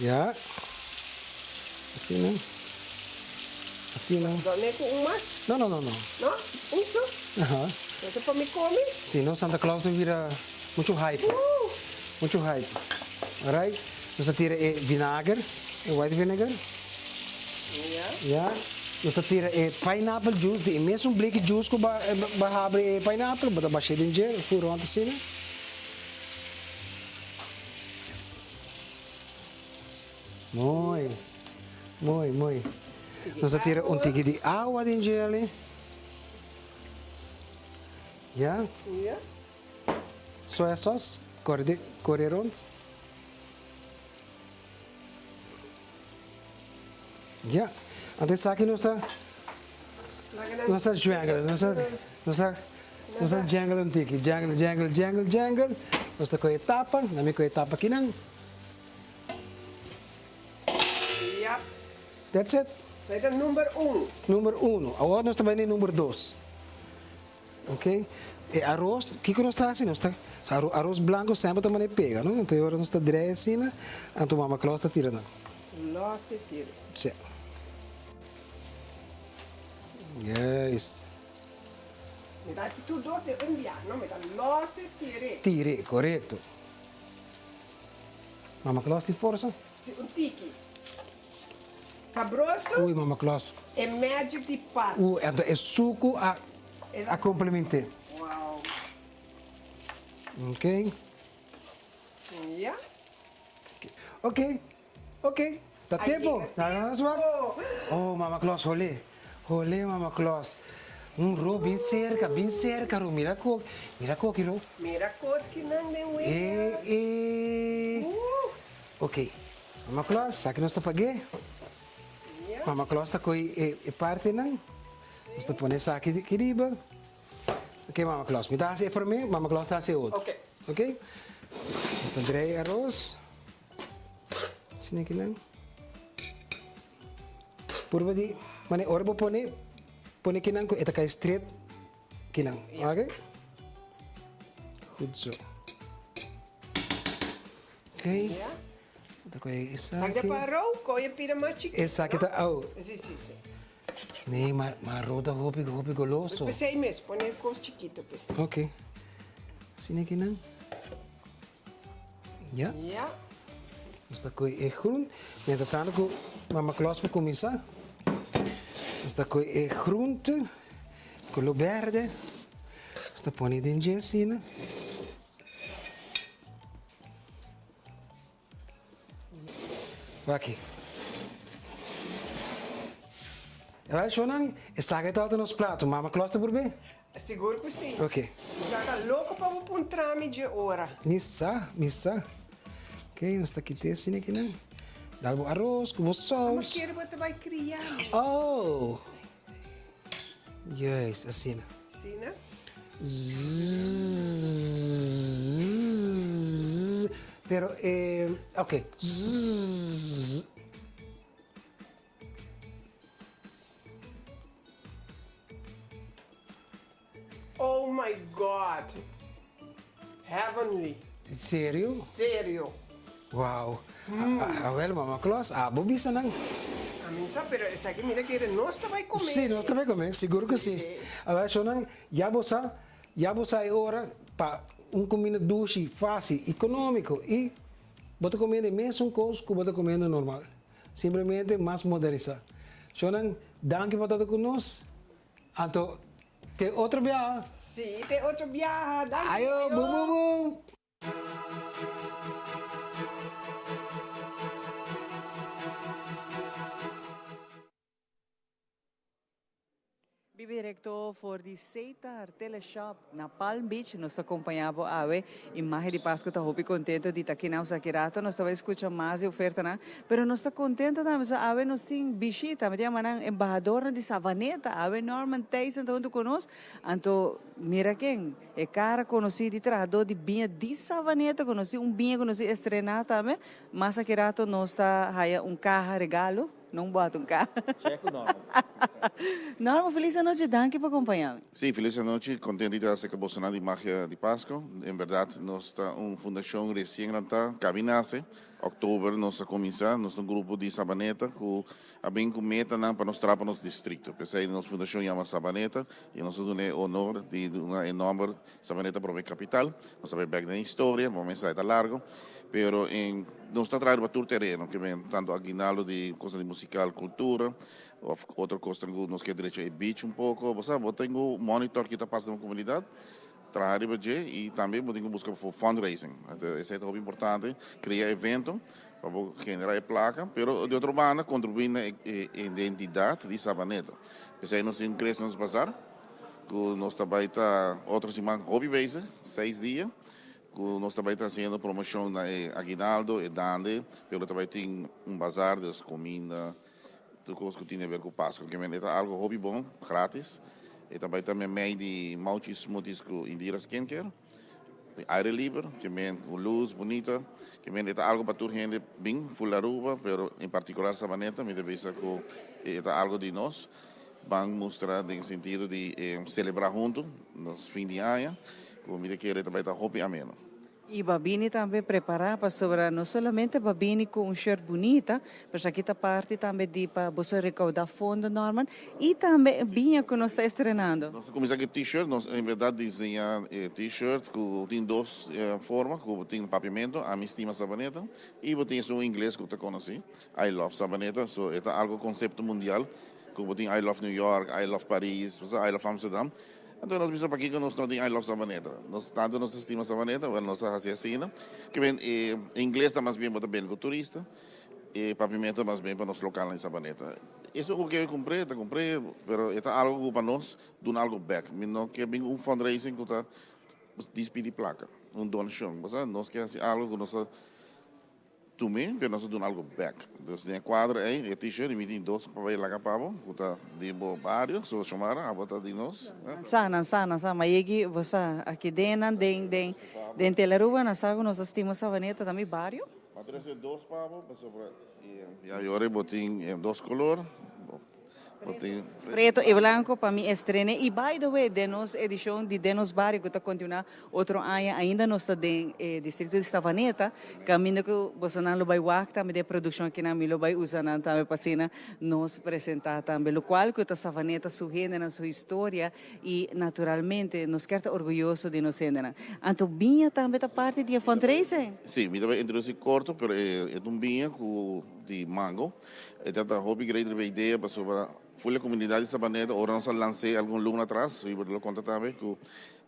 Ya. Asina. Asina. Dòne ku un mas? No, no, no, no. No? Un so? Aha. Esta pa mi come? Si no, Santa Claus ta bira mucho hype. Mucho hype. Alright. Nos ta tira e vinager, e white vinegar. Ya. Ya. Nos ta tira e pineapple juice, di e mesun bliki juice ku ba ba habri e pineapple, bo ta bash'é den dje, fu rònt asina. Mooi, mooi, mooi. Nos ta tira un tiki di awa den djele. Ya. Ya. Soya sauce, kore di, kore rond. Ya. Anto esaki nos ta, nos ta jwengel, nos ta, nos ta, nos ta jengel un tiki. Jengel, jengel, jengel, jengel. Nos ta kohe tapa, nan mi kohe tapa kinan. Yap. That's it. Esei ta number un. Number uno. Awor nos ta bai na e number dos. Ok. E aros, kiko nos ta hasi? Nos ta, aros blanco semper ta manera pega, no? Anto e ora nos ta drei asina, anto Mama Claus ta tira nan. Los e tira. Si. Juist. Mi ta hasi tur dos den un bia, no? Mi ta los e tire. Tire, korekto. Mama Claus tin forsa? Si, un tiki. Sabroso. Ui, Mama Claus. E magic di Pascu. Ui, anto e suku a a complementé. Wow. Ok. Ya. Ok, ok. Ta tempo. Na nos wak. Oh, Mama Claus, holé. Holé, Mama Claus. Un ro bin cerca, bin cerca ro. Mira ko, mira koki ro. Mira koskinan den wea. E, e. Ok. Mama Claus, sa ki nos ta pag'é? Mama Claus ta kohe e partenan. Nos ta pone esaki aki riba. Ok, Mama Claus, mi ta hasi e promé, Mama Claus ta hasi e otro. Ok. Ok? Nos ta drei e aros. Asina akinan. Purba di, mane ora bo pone, pone kinan ku e ta kai stret kinan. Ok? Goed zo. Ok. Ta kohe esaki. Esaki ta pa rou, kohe pida mas chikito. Esaki ta au. Si, si, si. Nee, maar, maar rou ta hopi, hopi goloso. P'esei mes, pone kos chikito pe. Ok. Asina kinan. Ya. Ya. Nos ta koe e groen. Mientras tanto ku Mama Claus por kuminsá, nos ta koe e groente koló berde. Nos ta pone den dje asina. Wak aki. Ewel shownan, esaki ta nos plato. Mama Claus ta por be? Sigur ku si. Ok. Mi ta loko pa bo puntra mi dje ora. Mi sa, mi sa. Ok, nos ta kita esei aki nan. Dal bo aros ku bo sous. Amo kere bo ta bai kria mi. Oh! Juist, asina. Asina? Zzzzz. Pero e, ok. Zzzzz. Oh my God! Heavenly! Serio? Serio! Wow! Awel mama Claus, abo bisa nan. A mi sa, pero esaki mi ta kere nos ta bai come. Si, nos ta bai come, sigur cu si. Awel shownan, ya bo sa, ya bo sa e ora pa un cuminda dushi, facil, economico y bo ta comiendo e mesun cos cu bo ta comiendo normal. Simplemente mas modernisá. Shownan, danki pa ta ku nos. Anto, te otro biaha. Sí, te otro biaha. Danki. Ayo, bum bum bum. Bibi directo for di Seitar Teleshop na Palm Beach. Nos ta acompaña bo awe. Imagen di Pasco ta hopi contento di ta aki na aki rato. Nos ta bay scucha mas di ofertanan. Pero nos ta contento tambe so awe nos tin bishita. Mi ta yama nan embahadornan di Savaneta. Awe Norman Thijssen ta hunto cu nos. Anto mira ken, e cara conoci di trahador di biña di Savaneta cu nos tin un biña cu nos tin estrena tambe. Mas aki rato nos ta haya un caha regalo. No un bota un ka. Check ku Norman. Norman, felis anochi, danki pa kompaña mi. Sí, felis anochi, kontent di ta aserka bosonan di Magia di Pasko. En bèrdat nos ta un fundashon resien lantá, kabi nase. Òktober nos a kuminsá, nos ta un grupo di Sabaneta ku a bin ku metanan pa nos traha pa nos distrikto. P'esei nos fundashon yama Sabaneta i nos ta duna e honor di duna e nòmber Sabaneta prome kapital. Nos ta bai bèk den historia, bo mensahe ta largo, pero en nos ta traha riba tur tereno, ke men tanto aguinaldo di kosnan di musikal, kultura, òf otro kosnan ku nos ke drecha e beach un poko. Bo sa, bo tin ku monitor ki ta pasa den bo komunidat, traha riba dje i tambe bo tin ku buska for fundraising. Esei ta hopi importante, krea evento pa bo genera e plaka, pero di otro banda kontribuí na e identidat di Sabaneta. P'esei nos tin un Christmas Bazaar. Ku nos ta bai ta otro siman hopi bezig, seis dia, ku nos ta bai ta hasiendo promoshon na e aguinaldo, e dande, pero ta bai tin un bazar, dus kuminda, tur kos ku tin di aber ku Pasko. Ke men e ta algo hopi bon, gratis. E ta bai ta meimei di Mauchi Smoothies ku Indira Skincare, di aire liber, ke men ku lus bunita, ke men e ta algo pa tur hende bin, full Aruba, pero en partikular Sabaneta, mi ta bisa ku e ta algo di nos. Ban mustra den sentido di celebra hunto nos fin di aña, cu mi ta kere ta bay ta hopi ameno. Y ba bini tambe prepara pasobra no solamente ba bini cu un shirt bunita, pero esaki ta parti tambe di pa boso recauda fondo Norman y tambe e biña cu nos ta estrenando. Nos ta cuminsa cu e t-shirt, nos en berdad diseña e t-shirt cu tin dos forma, cu bo tin papiamento, Ami Stima Sabaneta, y bo tin esun ingles cu ta conoci, I Love Sabaneta, so e ta algo concepto mundial. Ku bo tin I love New York, I love Paris, bo sa I love Amsterdam. Anto nos bisa pakiko nos no tin I love Sabaneta. Nos tantu nos ta stima Sabaneta, wèl nos a hasi asina. Ke men e ingles ta mas bien bo ta bende ku turista, e papiamentu ta mas bien pa nos lokalnan di Sabaneta. Esun ku ke kumpr'é ta kumpr'é, pero e ta algu ku pa nos duna algu bèk. Mi no ke bin un fundraising ku ta dispidi plaka, un donashon. Bo sa nos ke hasi algu ku nos ta. Tum'é, pero nos a duna algo bek. Dus den e kuadro ei, e t-shirt, i mi tin dos pa bai laga pa bo, ku ta di bo bario, so Xiomara, abo ta di nos. Nan sa, nan sa, nan sa, ma yegi, bo sa, aki den nan, den, den, den Telaruba, nan sa ku nos a stima Savaneta, ta mi bario. Ma trese dos pa bo, pasobra ya yora bo tin dos kolor. Preto y blanco pa mi estrene. Y by the way, den nos edicion di Den Nos Bario cu ta continua otro aña ainda nos ta den e distrito di Savaneta caminda cu bosonan lo bay wak tambe den e produccion akinan mi lo bay usa nan tambe pa asina nos presenta tambe locual cu ta Savaneta su hendenan su historia y naturalmente nos kier ta orguyoso di nos hendenan. Anto biña tambe ta parti di e fundraising? Si, mi ta bay introduci corto pero e ta un biña cu di mango. E ta ta hopi great riba e idea pasobra full e comunidad di Sabaneta ora nos a lans'é algun luna atras, Hubert lo conta tambe, cu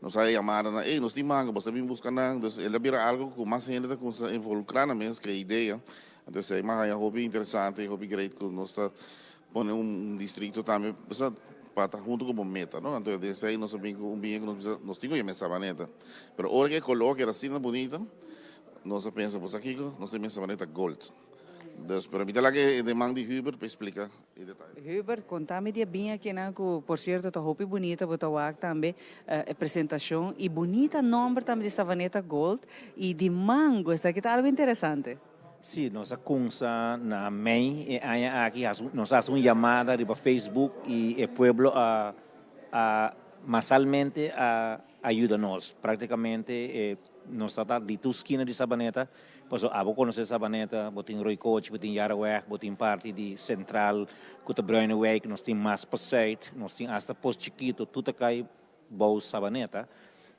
nos a yamada nan, ey nos tin mango, bo ta bin busca nan. Dus el a bira algo cu mas hende ta cuminsa involucra nan mes cu e idea. Entonces esey mas haya hopi interesante y hopi great cu nos ta pone un distrito tambe pa ta hunto cu bo meta, no. Entonces den esey nos a bin cu un biña cu nos bisa nos tin cu yama e Sabaneta. Pero ora cu e color keda asina bunita, nos a pensa, bo sa kico? Nos ta yama e Sabaneta Gold. Dus, pero mi ta laga e den man di Hubert pa explica e detaye. Hubert, conta mi di e biña kinan cu por cierto ta hopi bunita, bo ta wak tambe e presentacion y bunita nomber tambe di Savaneta Gold y di mango, esaki ta algo interesante. Sí, nos a cunsa na mei e aña aki, nos a haci un yamada riba Facebook y e pueblo a a masalmente a ayuda nos. Practicamente e nos ta ta di tur skina di Sabaneta. Pasobra abo konosé Sabaneta, bo tin Rooi Kochi, bo tin Jaraweg, bo tin parti di Central ku ta Bruinewijk, nos tin mas pa Zuid, nos tin asta Pos Chikito, tur ta kai bou Sabaneta.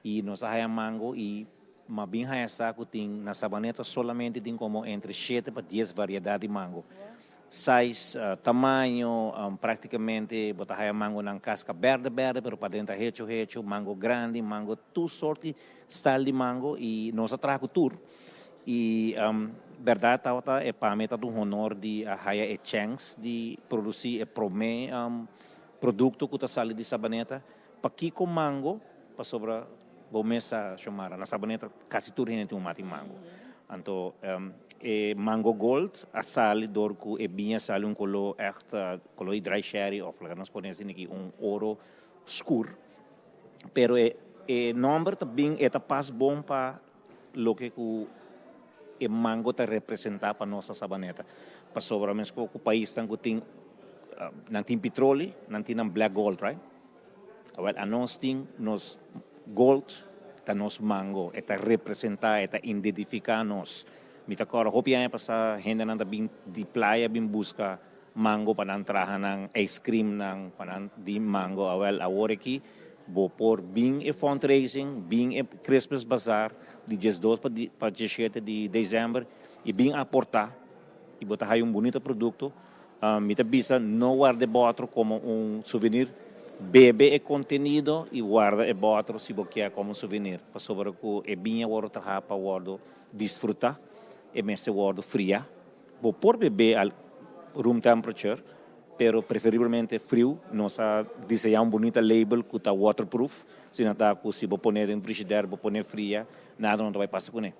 I nos a haya mango i m'a bin haya sa ku tin na Sabaneta solamente tin komo entre shete pa dies variedat di mango. Size, tamaño, praktikamente bo ta haya mangonan kaska bèrdè bèrdè pero paden ta hecho hecho, mango grandi, mango tur sorti Style di mango y nos a traha cu tur y berdad tabata e pa mi tabata un honor di a haya e chance di produci e prome producto cu ta sali di Sabaneta. Pakico mango? Pasobra bo mes sa Xiomara, na Sabaneta casi tur hende tin un mati mango. Anto e mango gold a sali door cu e biña sali un color echt color di dry sherry of laga nos pone asina aki un oro scur. Pero e e nomber ta bin e ta pas bon pa loke ku e mango ta representa pa nos na Sabaneta. Pasobra mesco ku paisnan ku tin nan tin petroli, nan tin nan black gold, right? Awel anos tin nos gold ta nos mango, e ta representa, e ta identifica nos. Mi ta kòrda hopi aña pasa hendenan ta bin di playa bin buska Mango pa nan traha nan ice cream nan pa nan di mango awel awor aki bo por bin e fundraising bin e Christmas bazaar di diesdos pa pa diesshete di december y bin aporta y bo ta haya un bunita producto mi ta bisa no warda e botro como un souvenir bebe e contenido y warda e botro si bo kier como un souvenir pasobra cu e biña wordo traha pa wordo disfruta e mester wordo fria. Bo por bebé al room temperature, pero preferiblemente friu. Nos a diseñá un bunita label ku ta waterproof, asina ta ku si bo pon'é den frishider, bo pon'é fria, nada no ta bai pasa kuné.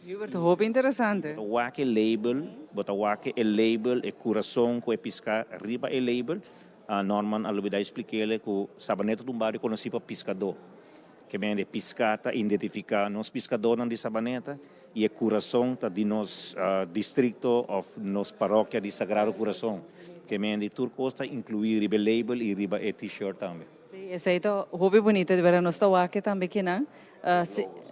Hubert, hopi interesante. Bo ta wak e label, bo ta wak e label, e kurason ku e piská riba e label. Norman a lubidá explik'é ku Sabaneta ta un bario konosí pa piskadó. Ke mende piská ta identifiká nos piskadónan di Sabaneta i e kurason ta di nos distrikto òf nos parokia di Sagrado Kurason. Ke mende tur kos ta inkluí riba e label i riba e T-shirt tambe. Sí, esei ta hopi bunita, di bèrdat nos ta wak tambe kinan.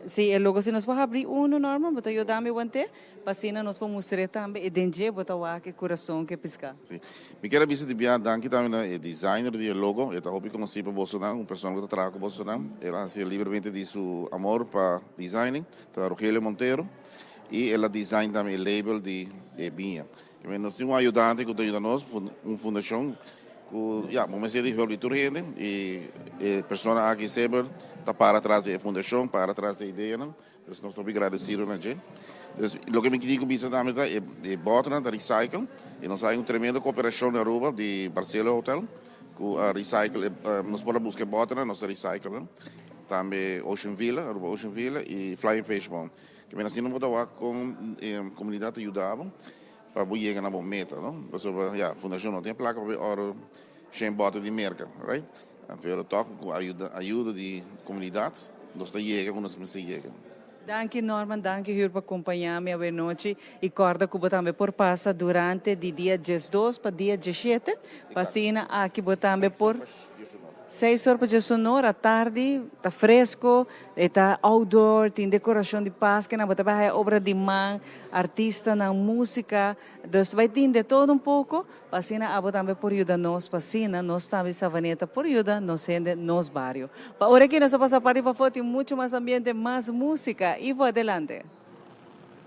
Sí, e logo si nos por habri unu Norman, bo ta yuda mi want'é? Pa asina nos por mustr'é tambe i den dje bo ta wak e kurason ku e piská. Sí. Mi kier a bisa di bia danki tambe na e designer di e logo. E ta hopi konosí pa bosonan, un persona ku ta traha ku bosonan. El a hasié libremente di su amor pa designing, ta Rogelio Montero. I el a design tambe e label di e biña. Nos tin un ayudante ku ta yuda nos, un fundashon ku ya, bo mester di hulp di tur hende. I e persona aki semper ta para tras di e fundashon, para tras di e ideanan. Dus nos ta hopi gradesido na dje. Dus loke mi tin ku bisa tambe ta e bòternan ta recycle i nos hay un tremendo koperashon na Aruba di Barcelo Hotel ku a recycle nos por a buska e bòternan nos ta recycle nan. Tambe Ocean Villa, Aruba Ocean Villa i Flying Fishbone. Ke men asina bo ta wak kon e komunidat ta yuda bo pa bo yega na bo meta no. Pasobra ya fundashon no tin e plaka pa bay oro shen bòter di Merka right. Pero tòg ku ayuda di komunidat nos ta yega ku nos mester yega. Danki Norman, danki Hur pa kompañá mi awe nochi i kòrda ku bo tambe por pasa durante di dia diesdos pa dia dieshete pa asina aki bo tambe por Seis or pa diesunor atardi ta fresco, e ta outdoor, tin decoracion di Pasca, bo ta bay haya obra di man, artistanan, musica, dus bay tin de todo un poco, pa asina abo tambe por yuda nos, pa asina nos tambe di Savaneta por yuda nos hende, nos bario. Pa ora aki nos a pasa parti pafó, tin mucho mas ambiente, mas musica, Ivo adelante.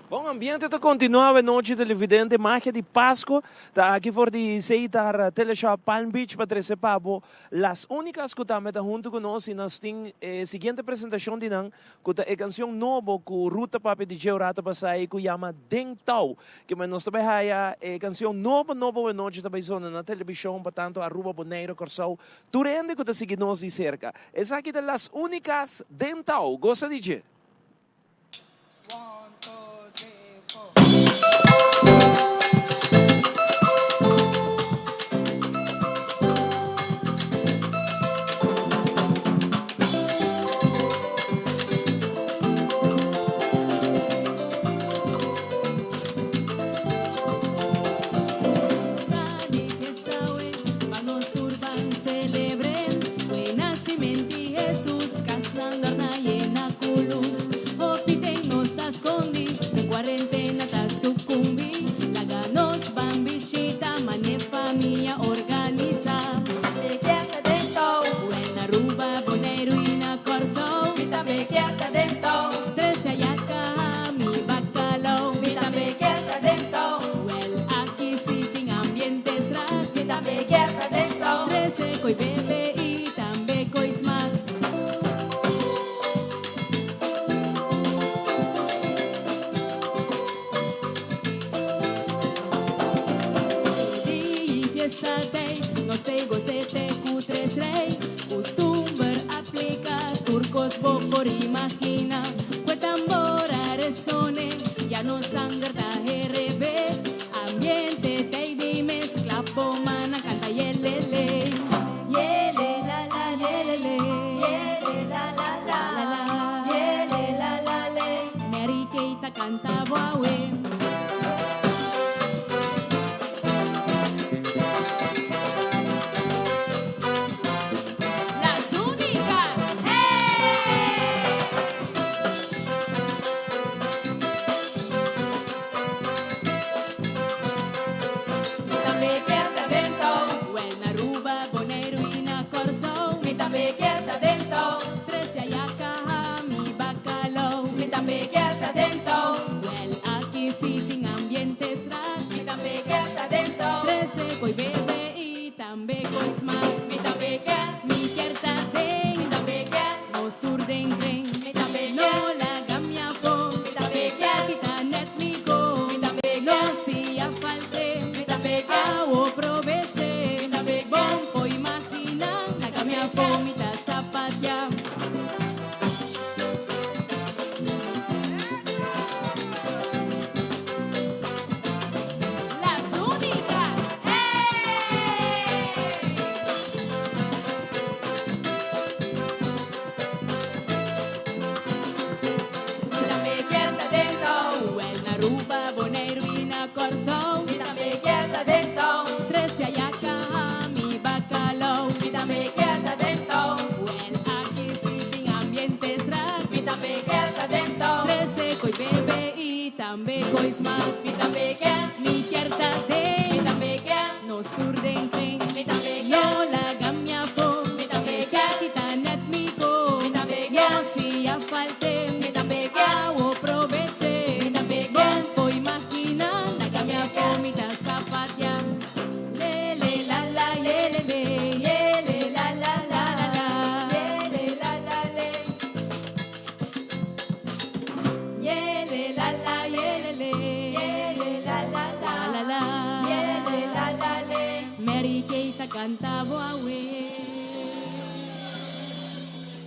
Bon ambiente ta continua awe nochi televidente magia di Pasco ta aki for di Seitar Teleshop Palm Beach pa trece pa bo Las Unicas cu tambe ta hunto cu nos y nos tin e siguiente presentacion di nan cu ta e cancion nobo cu Ruth ta papia di dje un rato pasa y cu yama Den Touw kimen nos ta bay haya e cancion nobo nobo awe nochi ta bay zona na television pa tanto Aruba Bonaire Corsou tur hende cu ta sigui nos di cerca esaki ta Las Unicas Den Touw gosa di dje.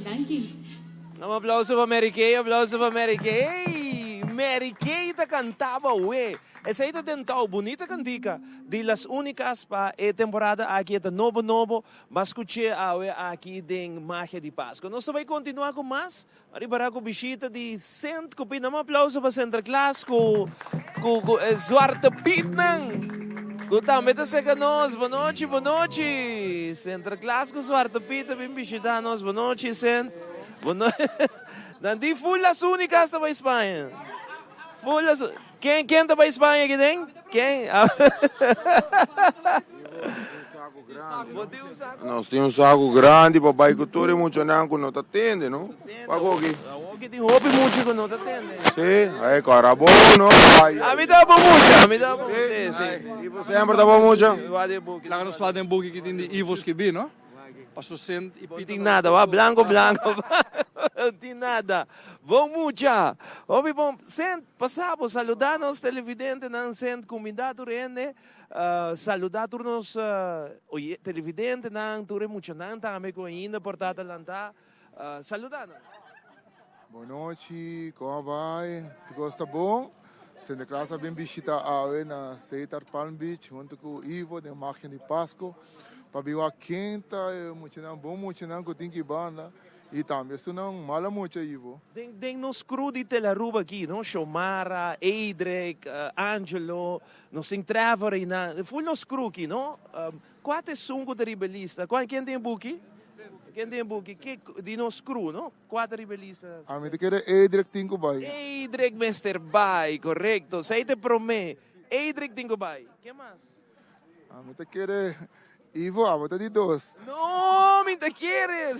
Danki. Un aplauso pa Mary Kay, aplauso pa Mary Kay. Hey, Mary. Mary Kay ta kantaba we. Esei ta den tou bunita kantika di Las Unicas pa e temporada aki e ta nobo nobo. Bo a skuch'é awe aki den Magia di Pasco. Nos ta bai kontinuá ku mas. Riba ku bishita di Sint ku pida un aplauso pa Sinterklaas ku ku ku e Zwarte Pietnan ku tambe ta seka nos. Bonochi, bonochi. Sinterklaas ku Zwarte Piet a bin bishita nos. Bonochi Sint. Bono Nan di full las únicas ta bai Spaña. Full las Ken ken ta bai Spaña aki den? Ken? Nos tin un saku grandi pa bai ku tur e muchanan ku no ta tende, no? Wak oki. Oki tin hopi mucha ku no ta tende. Si, ai kora bo, no? Ai. Ami ta bo mucha, ami ta bo. Si, si, si. Ivo semper ta bo mucha. Laga nos fala den buki ki tin di Ivo skibí, no? Paso Sint y No Pita tin nada, wak blanco blanco. No tin nada. Bon mucha. Hopi bon. Sint, pasa bo saluda nos televidentenan. Sint, cuminda tur hende. Saluda tur nos oye televidentenan, tur e muchanan tambe cu ainda por ta adelanta. Saluda nan. Bon nochi, con a bay? Tur cos ta bon? Sinterklaas a bin bishita awe na Setar Palm Beach hunto cu Ivo den Magia di Pasco pa bin wak ken ta e muchanan, bon muchanan cu tin ki banda y tambe esunnan mala mucha, Ivo. Den den nos crew di Telaruba aki, no, Xiomara, Eidrek, Angelo, nos tin Trevor einan, full nos crew aki, no. Kua ta esun ku ta riba e lista? Kua ken tin e buki? Ken tin e buki? Ke di nos crew, no? Kua ta riba e lista? Ami ta kere Eidrek tin ku bai. Eidrek mester bai, korekto. Esei ta e promé. Eidrek tin ku bai. Ken mas? Ami ta kere Ivo, abo ta di dos. No, mi ta kere.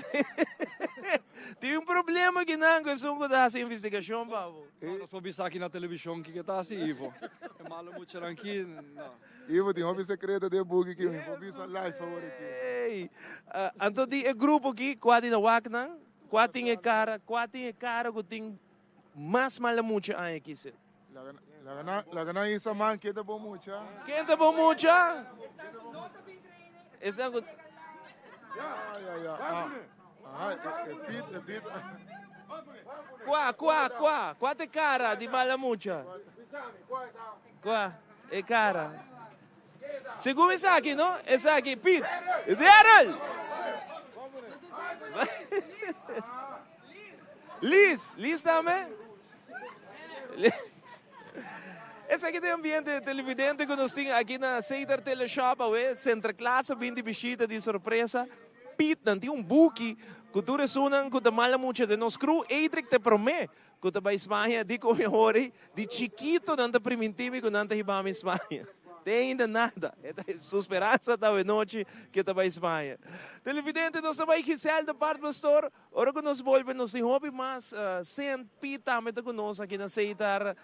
Tin un problema kinan ku esun ku ta hasi investigashon pa bo. No, nos por bisa aki na televishon kiko ta hasi Ivo. E malo muchanan aki, no. Ivo tin hopi sekreto den e buki ki mi por bisa live awor aki. Ey! Anto di e grupo aki, kua di na wak nan? Kua tin e kara, kua tin e kara ku tin mas mala mucha aña aki se? Laga nan, laga nan hisa man ken ta bon mucha. Ken ta bon mucha? Esnan ku. Ya, ya, ya. Ah, aha, e, e pit, e pit. Kua, kua, kua? Kua ta e kara di mala mucha? Kua e kara? Segun esaki, no? Esaki, Pit. Daryl! Liz, Liz tambe? Esaki ta e ambiente televidente ku nos tin aki na Cedar Teleshop awe. Sinterklaas a bin di bishita di sorpresa. Piet nan tin un buki ku tur esunnan ku ta mala mucha den nos crew. Edric ta e prome ku ta bai Spaña di ku mi hori di chikito nan ta priminti mi ku nan ta hiba mi Spaña. Te ainda nada. E ta su speransa ta awe nochi ku e ta bai Spaña. Televidente nos ta bai Giselle Department Store. Ora ku nos bolbe nos tin hopi mas Sint Piet tambe ta ku nos aki na Seitar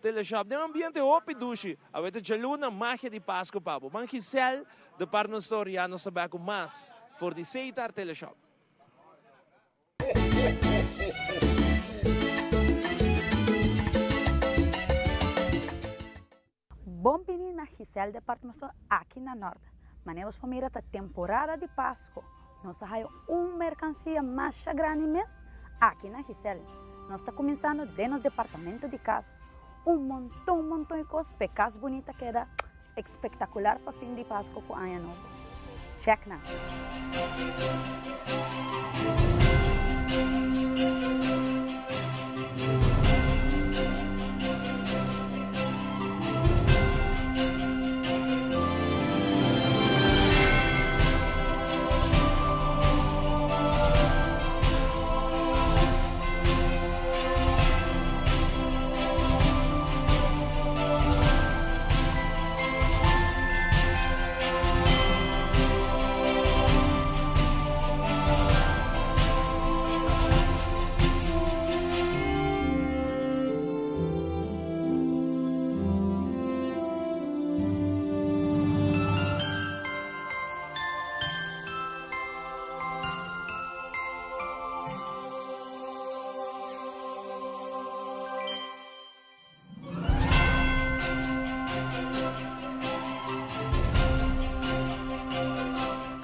Teleshop den un ambiente hopi dushi. Awe ta djaluna magia di Pasku pa bo. Ban Giselle Department Store ya nos ta bek ku mas for di Seitar Teleshop. Bon bini na Giselle Department Store aki na Nort. Manera bos por mira ta temporada di Pasco. Nos a haya un mercancia masha grandi mes aki na Giselle. Nos ta cuminsando den nos departamento di cas. Un monton monton di cos p'e cas bunita keda espectacular pa fin di Pasco cu Aña Nobo. Check nan!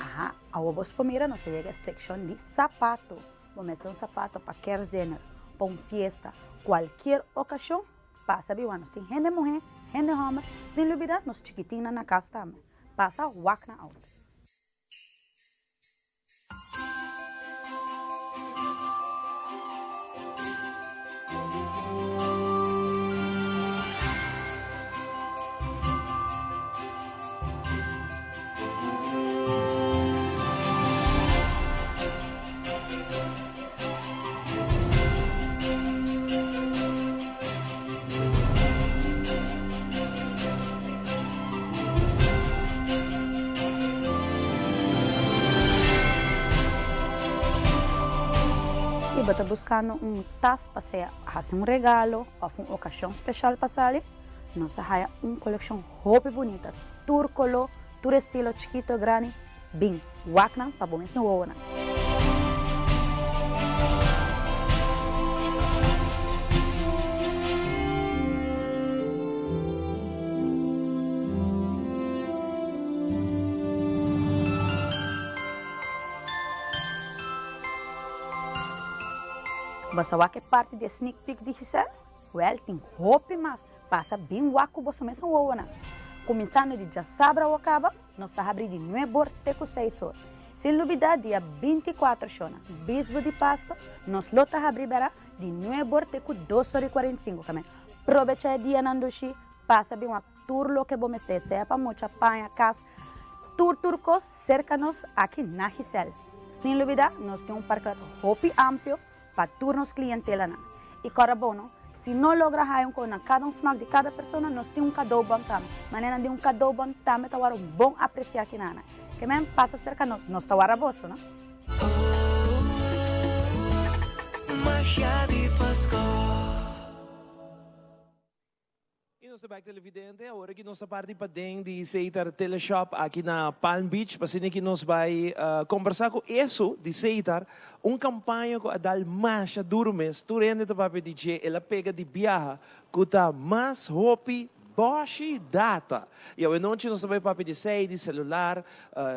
Aha, awor bos por mira nos a yega e seccion di sapato. Bo mester un sapato pa kerstdinner, pa un fiesta, cualkier ocasion. Pasa biwa nos tin hende muhé, hende hòmber, sin lubidá nos chikitinnan na kas tambe. Pasa wak nan out. Si bo ta buskando un tas pa sea hasi un regalo òf un okashon speshal pa sali, nos a haya un kolekshon hopi bunita, tur koló, tur estilo, chikito, grandi. Bin, wak nan pa bo mesun wowonan. Bo sa wak e parti di e sneak peek di Giselle? Wèl, tin hopi mas. Pasa bin wak ku boso mesun wowonan. Kuminsando di djasabra wak kaba, nos ta habri di nuebor te ku seis or. Sin lubidá dia 24 shona, bisbu di Paskua, nos lo ta habri bera di nuebor te ku dos or i 45 kamen. Probechá e dianan dushi, pasa bin wak tur loke bo mester, sea pa mucha, paña, kas, tur tur kos serka nos aki na Giselle. Sin lubidá nos tin un parklat hopi amplio pa tur nos klientelanan. I kòrda bon no, si no logra haya un kos na kada un smak di kada persona, nos tin un kadoubon tambe. Manera di un kadoubon tambe ta wòrdu bon apresiá kinanan. Ke men pasa serka nos, nos ta wòrdu boso no. Magia di Pasco. Y nos ta bek televidente, awor aki nos ta parti paden di Setar Teleshop aki na Palm Beach, pa asina ki nos bay combersa cu Esso di Setar, un campaña cu a dal masha duro mes, tur hende ta papia di dje, el a pega di biaha cu ta mas hopi boshi data. Y awe nochi nos ta bay papia di esey, di celular,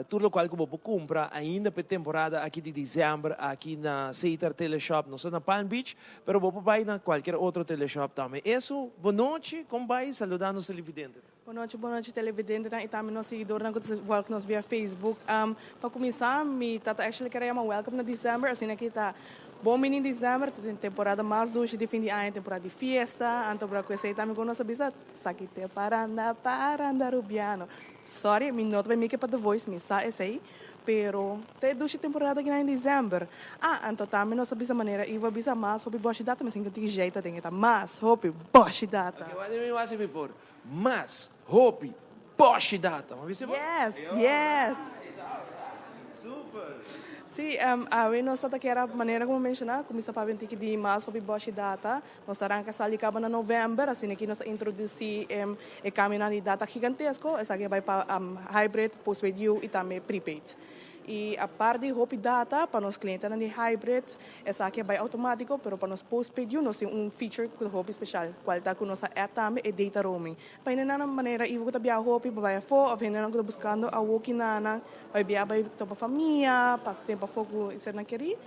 Tur locual cu bo por cumpra ainda p'e temporada aki di december aki na Setar Teleshop. Nos ta na Palm Beach, pero bo por bay na cualkier otro teleshop tambe. Eso, bo nochi, con bay? Saluda nos televidentenan. Bo nochi, bo nochi televidentenan y tambe nos siguidornan cu ta volg nos via Facebook. Pa cuminsa, mi tata actually kier a yama welcome na december, asina ki ta Bon bini december ta den temporada mas dushi di fin di aña, temporada di fiesta, anto bra cu esey tambe cu nos a bisa, Saki te paranda, paranda Rubiano. Sorry, mi no ta bay miki pa The Voice, mi sa esey, pero ta e dushi temporada kinan den december. Ah, anto tambe nos a bisa manera Ivo a bisa mas hopi boshi data, mi sinti un tiki jeita den e ta mas hopi boshi data. Ok, wak mi wak mi por mas hopi boshi data. Mi a bisa bo? Yes, yes. Super. Sí, awe nos ta ta kier a manera como menciona, cuminsa papia un tiki di mas hopi boshi data. Nos ta ranca sali caba na november, asina ki nos ta introduci e cambionan di data gigantesco, esaki a bay pa hybrid, postpaid U y tambe prepaid. Y apart di hopi data pa nos clientenan di hybrid, esaki a bay automatico, pero pa nos postpaid U nos tin un feature cu ta hopi special, cual ta cu nos a add tambe e data roaming. Pa hendenan manera Ivo cu ta biaha hopi pa bay afo of hendenan cu ta buscando awokinan bay biaha bay topa famia, pasa tempo afo cu sernan keri.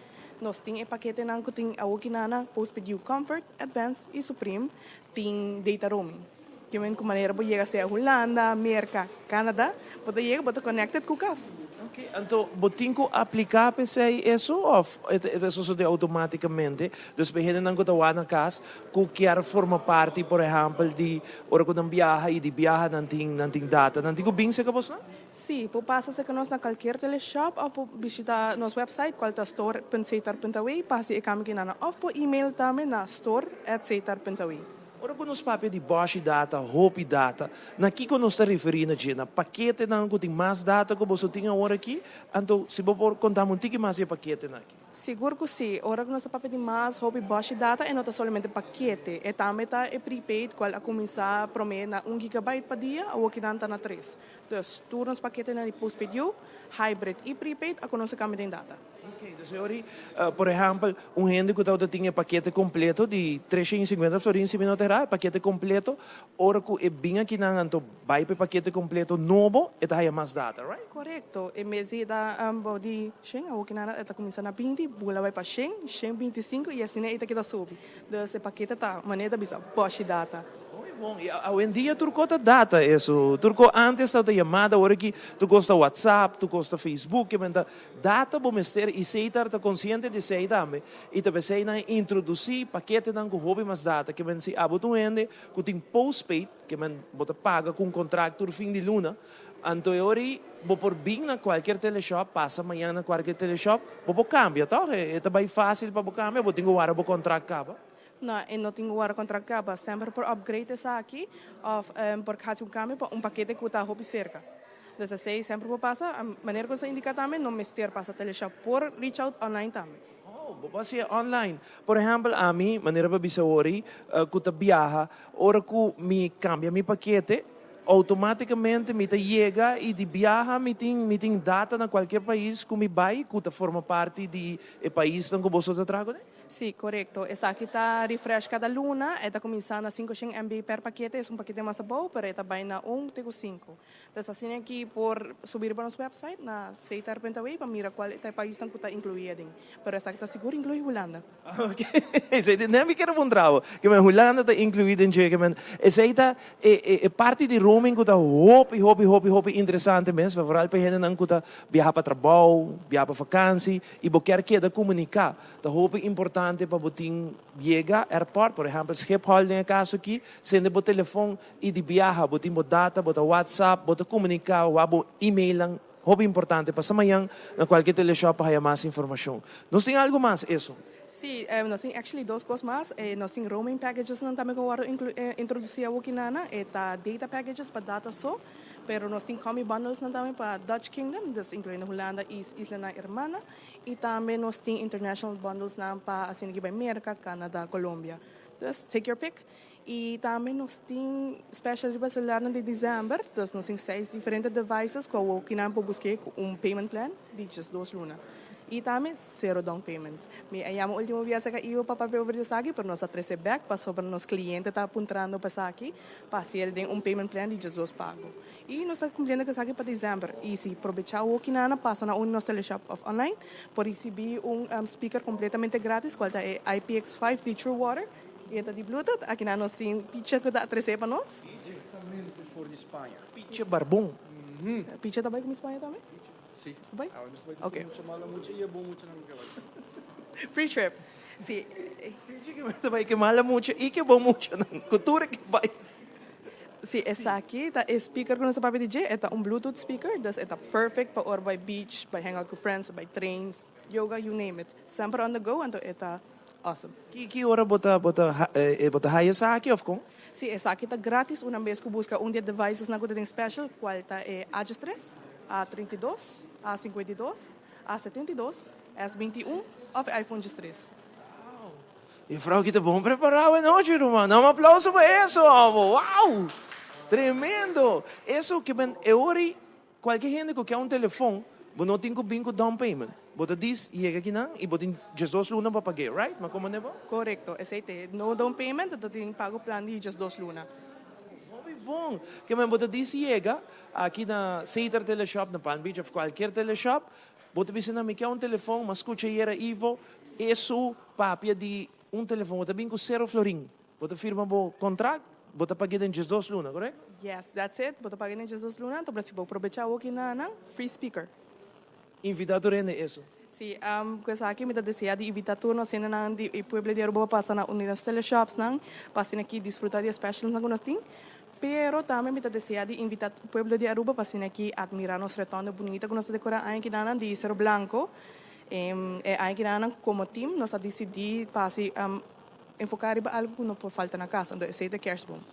Nos tin e paketenan ku tin awokinana Postpaid U Comfort, Advance i Supreme tin data roaming. Ke men ku manera bo yega sea Hulanda, Merka, Canada, bo ta yega bo ta connected ku kas. Ok, anto bo tin ku apliká p'esei eso òf e ta sosodé outomátikamente? Dus pa e hendenan ku ta wak na kas ku kier forma parti por ehèmpel di ora ku nan biaha i di biaha nan tin nan tin data, nan tin ku bin serka bosnan? Sí, por pasa serka nos na kalkier teleshop òf por bishita nos website kual ta store.setar.aw pa hasi e kambio kinan òf por email tambe na store@setar.aw. Ora ku nos papia di bòshi data, hopi data, na kiko nos ta referí na dje? Na paketenan ku tin mas data ku boso tin awor aki? Anto, si bo por konta mi un tiki mas di e paketenan aki. Sigur ku si. Ora ku nos ta papia di mas hopi bòshi data e no ta solamente pakete, e tambe ta e prepaid kual a kuminsá promé na un gigabyte pa dia, awor kinan ta na tres. Dus tur nos paketenan di postpaid U, hybrid i prepaid a konosé kambio den data. Ok, dus e ora por ehèmpel, un hende ku tabata tin e pakete kompleto di 350 florin, si mi no ta erá, e pakete kompleto, ora ku e bin akinan anto bai pa e pakete kompleto nobo, e ta haya mas data, right? Korekto, e mes di e ta bou di shen, awor ki nan e ta kuminsá na 20, bula bai pa shen, shen 25 i asina e ta keda subi. Dus e pakete ta, manera ta bisa, bòshi data. Hopi bon. I awendia tur ko ta data eso. Tur ko antes tabata yamada, awor aki tur kos ta WhatsApp, tur kos ta Facebook, ke men ta data bo mester i Setar ta konsiente di esei tambe i ta p'esei nan a introdusí paketenan ku hopi mas data ke men si abo ta un hende ku tin postpaid ke men bo ta paga ku un kontrakt tur fin di luna anto e ora ei bo por bin na kualkier teleshop pasa mañan na kualkier teleshop bo por kambia tòg e ta bai fásil pa bo kambia bo tin ku wara bo kontrakt kaba. No, e no tin ku wara kontrakt kaba semper por upgrade esaki òf por hasi un kambio pa un pakete ku ta hopi serka. Dus esei semper por pasa, manera ku nos a indiká tambe, no mester pasa teleshop, por reach out online tambe. Oh, bo por hasié online. Por ehèmpel, ami, manera bo a bisa awor, ku ta biaha, ora ku mi kambia mi pakete, outomátikamente mi ta yega i di biaha mi tin mi tin data na kualkier pais ku mi bai ku ta forma parti di e paisnan ku boso ta traha kuné? Sí, korekto. Esaki ta refresh kada luna. E ta kuminsá na 500 MB per pakete, es un pakete mas abou, pero e ta bai na un te ku sinku. Entonces asina aki por subi riba nos website na ctr.aw pa mira cual ta e paisnan cu ta inclui aden. Pero esaki ta sigur inclui Hulanda. Ok, esey ta, mi kier puntra bo, ke men Hulanda ta inclui den dje, ke men esey ta e e parti di roaming cu ta hopi hopi hopi hopi interesante mes, vooral pa e hendenan cu ta biaha pa trabou, biaha pa vakantie y bo kier keda comunica, ta hopi importante pa bo tin yega airport, por ehempel Schiphol den e caso aki, sende bo telefon I di biaha bo tin bo data, bo ta WhatsApp, bo ta komuniká, wak bo emailnan, hopi importante. Pasa mañan na kualke teleshop pa haya mas informashon. Nos tin algu mas, eso? Sí, nos tin actually dos kos mas. Nos tin roaming packagesnan tambe ku a wòrdu introdusí awoki nana. E ta data packages pa data so, pero nos tin combi bundlesnan tambe pa Dutch Kingdom, dus inkluyendo Hulanda i islanan hermana. I tambe nos tin international bundlesnan pa asina ki bai Merka, Canada, Colombia. Dus take your pick. Y tambe nos tin special riba celularnan di december, dus nos tin seis diferente devices cu awo kinan por busque cu un payment plan di just dos luna. Y tambe cero down payments. Mi a yama ultimo biaha acerca Ivo pa papia over di esaki, pero nos a trece bek pasobra nos cliente ta puntrando pa esaki pa haci el den un payment plan di just dos pago. Y nos ta cumpliendo cu esaki pa december. Y si probecha awo kinan a pasa na un di nos teleshop of online por ricibi un speaker completamente gratis cual ta e IPX5 di Truewater. I e ta di Bluetooth. Aki nan nos tin Picha ku ta tresé pa nos. Direktamente for di Spaña. Picha barbon. Picha ta bai ku mi Spaña tambe? Si. Nos ta bai? Awe nos ta bai ku mucha mala mucha i e bon muchanan ku ke bai. Free trip. Si. Picha ke ta bai ke mala mucha i ke bon muchanan. Ku tur e ke bai. Si, esaki ta e speaker ku nos ta papia di dje. E ta un Bluetooth speaker, dus e ta perfect pa ora bai beach, bai hang out ku friends, bai trains, yoga, you name it. Semper on the go, anto e ta Awesome. Ki ki ora bo ta bo ta bo ta haya esaki of kon? Si, esaki ta gratis una bes ku buska un di e devices-nan ku ta den special, kual ta e A diestres, A 32, A 52, A 72, S 21 of e iPhone 13. Wow! Juffrouw aki ta bon prepará awe nochi ruman. Un aplauso pa eso amo. Wow! Tremendo! Eso ke men e ora ei Kualke hende ku ke un telefon, bo no tin ku bin ku down payment. Bo ta dis yega kinan i bo tin diesdos luna pa pag'é, right? Ma komo nebo? Korekto, esei te. No down payment, bo tin pago plan di diesdos luna. Hopi bon! Ke men bo ta dis yega aki na Setar Teleshop na Palm Beach of kualkier teleshop, bo ta bisa nan mi ke un telefon, m'a skucha ayera Ivo e su papia di un telefon, bo ta bin ku sero florin. Bo ta firma bo contract, bo ta pag'é den 12 luna, correct? Yes, that's it. Bo ta pag'é den 12 luna, anto si bo probecha awoki na nan, free speaker. Invita tur hende eso. Si, cu esaki mi ta desea di invita tur nos hendenan di e pueblo di Aruba pa pasa na un di nos teleshopsnan, pa asina aki disfruta di e specialsnan cu nos tin. Pero tambe mi ta desea di invita pueblo di Aruba pa asina aki admira nos rotonde bunita cu nos ta decora aña kinanan di Cerro Blanco. E aña kinanan como team nos a dicidi pa haci. Enfoká riba algu ku no por falta na kas, anto esei ta e kerstboom.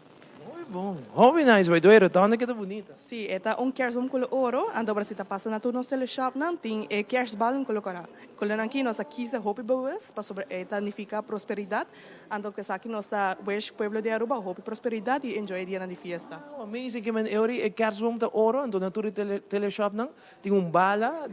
Hopi bon, hopi nice by the way, rotonda ke ta bunita. Si, e ta un kerstboom color oro, anto ora si ta pasa na tur nos teleshopnan tin e kerstballen color cora. Colornan aki nos a kisa hopi bewust pasobra e ta nifica prosperidad, anto cu esaki nos ta wish pueblo di Aruba hopi prosperidad y enjoy e dianan di fiesta. Wow, amazing, ke men e ora e kerstboom ta oro, anto na tur e teleshopnan tin un bala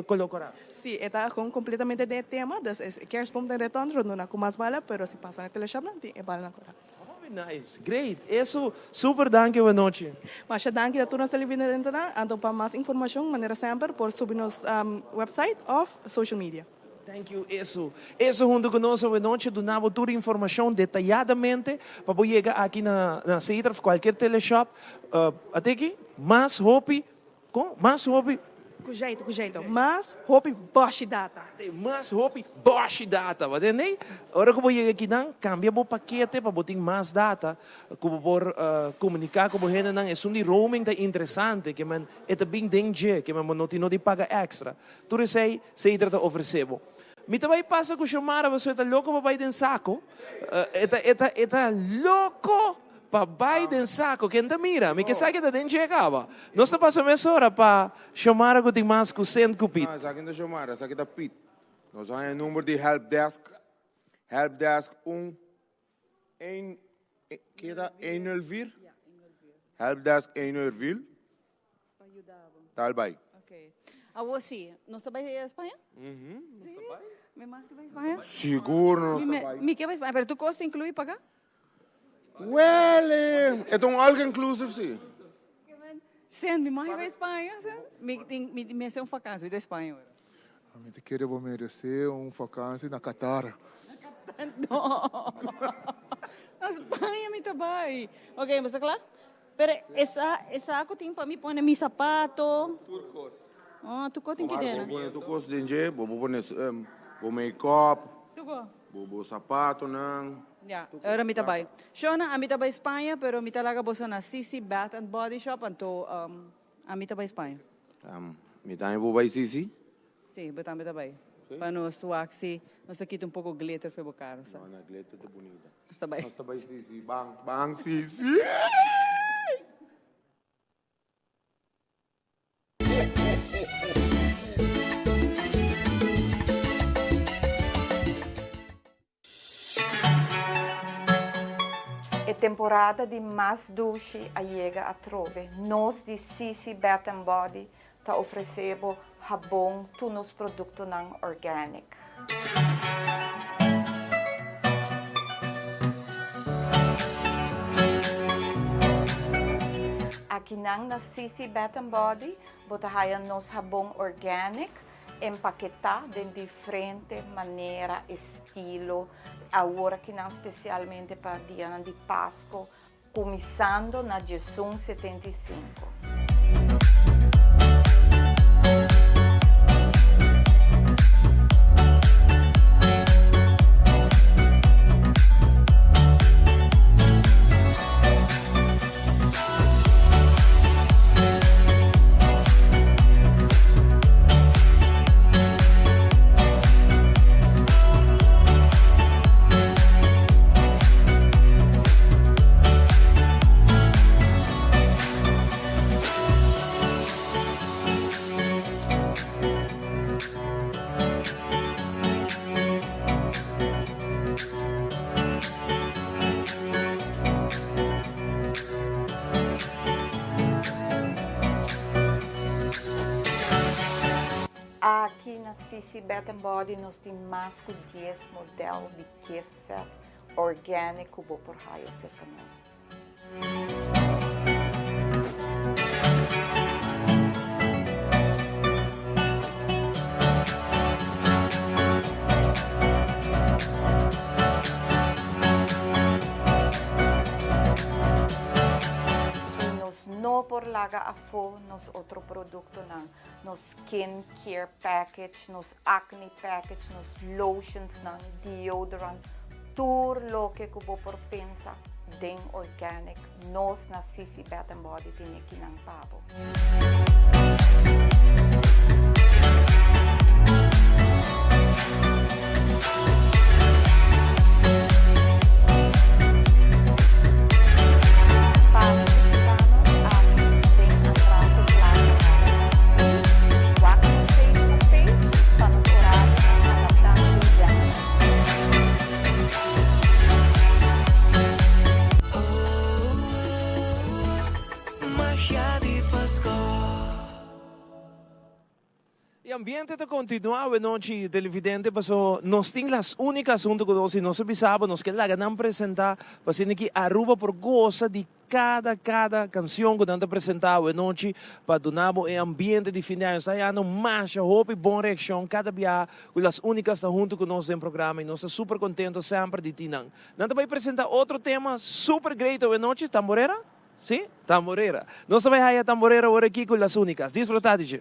color cora. Si, e ta gewoon completamente den e tema, dus e kerstboom ta reton rondona cu mas bala, pero si pasa na e teleshopnan tin e balanan cora. Hopi nice, great, eso super danki buenochi. Masha danki na tur nos televidentenan, anto pa mas informacion manera semper por subi nos website of social media. Thank you eso, eso hunto cu nos awe nochi duna bo tur informacion detayadamente pa bo yega aki na na Cedar of cualkier teleshop ateki mas hopi Kon? Mas hopi. Ku jeito, ku jeito. Mas hopi bòshi data. Mas hopi bòshi data. Bo tende? Ora ku bo yega akinan, kambia bo pakete pa bo tin mas data ku bo por komuniká ku bo hendenan. Esun di roaming ta interesante, ke men e ta bin den dje, ke men bo no tin no di paga èkstra. Tur esei Seidra ta ofresé bo. Mi ta bai pasa ku Xiomara pasobra e ta loko pa bai den sako. E ta, e ta, e ta loko! Pa bai den saco, ken ta mira? Mi ke sa ke ta den dje caba. Nos ta pasa mesora pa Xiomara cu tin mas cu cent cu Piet. No, esaki no ta Xiomara, esaki ta Piet. Nos a haña number di help desk, help desk un, een, ke ta? Een nul vier? Help desk een nul vier. Tal bai. Ok. Awor si, nos ta bai Spaña? Mhm, nos ta bai. Mi mag ta bai Spaña? Sigur nos ta bai. Mi ke bai Spaña, pero tur kos ta inclui paga? Wel, e ta un all inclusive si. Sen, mi mag bai Spaña, sen? Mi tin, mi mester un vakantie, mi ta Spaña ora. Mi ta kere bo merece un vakantie na Qatar. No, na Spaña mi ta bai. Ok, bo sta kla? Pero esa esa ku tin pa mi pone mi sapato. Tur kos. Oh, tur kos tin ki dena. Bo pone tur kos den dje, bo por pone bo make-up, Tur kos. bo sapatonan. Ya, ora mi ta bai. Shona, ami ta bai Spaña, pero mi ta laga boso na Sisi Bath and Body Shop, anto ami ta bai Spaña. Mi tambe por bai Sisi? Si, bo tambe ta bai. Pa nos wak si nos ta kita un poko glitter for bo kara, sa. No, no, glitter ta bunita. Nos ta bai. Nos ta bai Sisi, ban, ban Sisi. E temporada di mas dushi a yega atrobe. Nos di Sisi Bath and Body ta ofrece bo habon tur nos productonan organic. Akinan na Sisi Bath and Body bo ta haya nos habon organic Empaketá den diferente manera, estilo, awor akinan spesialmente pa dianan di Pasko, kuminsando na diesun 75. Aki na Sisi Bath and Body nos tin mas ku dies model di gift set organic ku bo por haya serka nos. I nos no por laga afó nos otro produktonan, nos skin care package, nos acne package, nos lotionsnan, deodorant, tur loke ku bo por pensa den organic, nos na Sisi Bath and Body tin ekinan pa bo. E ambiente ta continua awe nochi televidente paso nos tin las unicas hunto cu nos y nos a bisa bo nos ke laga nan presenta pa asina ki Aruba por goza di cada cada cancion cu nan ta presenta awe nochi pa duna bo e ambiente di fin di aña. Nos ta hayando masha hopi bon reaccion cada biaha cu las unicas ta hunto cu nos den programa y nos ta super contento semper di tin nan. Nan ta bay presenta otro tema super great awe nochi, Tamborera? Sí, Tamborera. Nos ta bay haya Tamborera ora aki cu Las Unicas. Disfruta di dje.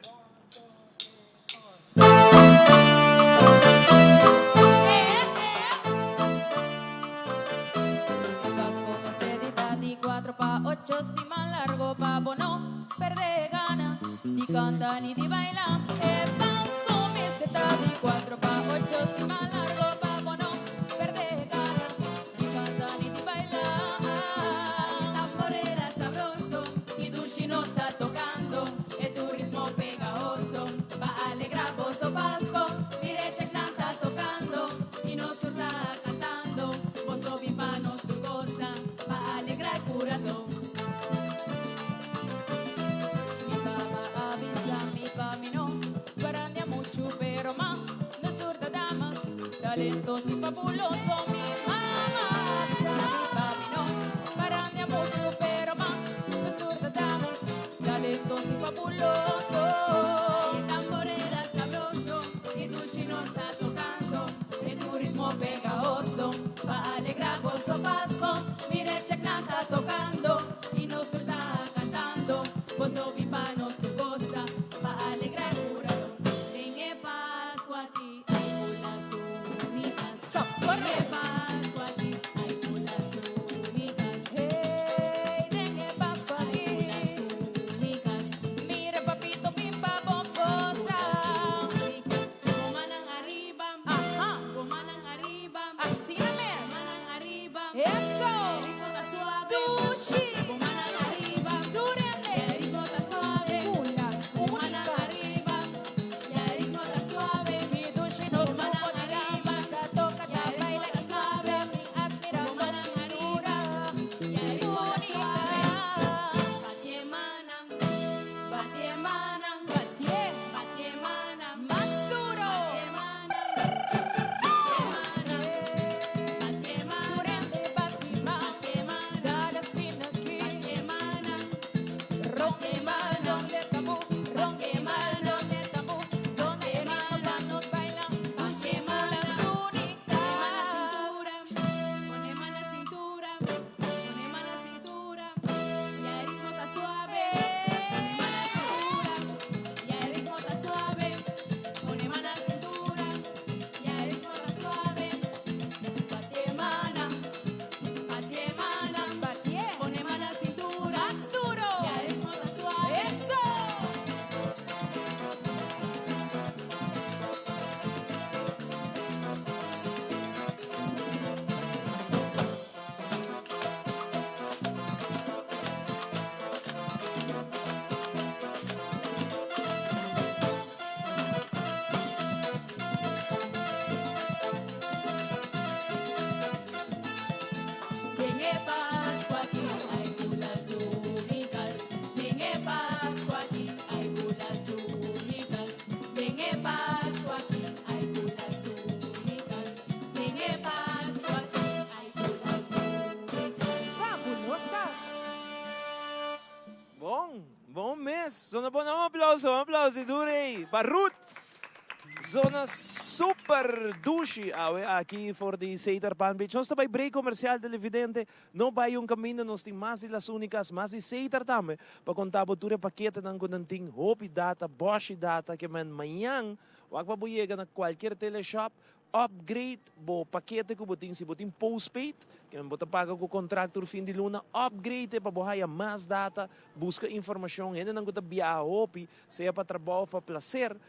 Bon, bon mes. Zona bon, un aplauso, un aplauso duro ey pa Ruth. Zona super dushi awe aki for di Cedar Palm Beach. Nos ta bay break comercial televidente. No bay un caminda, nos tin mas di Las Unicas, mas di Cedar tambe pa conta bo tur e paketenan cu nan tin. Hopi data, boshi data ke men mañan wak pa bo yega na cualkier teleshop Upgrade bo pakete ku bo tin. Si bo tin postpaid, ke bo ta paga ku kontrakt tur fin di luna, upgrade e pa bo haya mas data, buska informashon. Hendenan ku ta biaha hopi, sea pa trabou of pa plaser,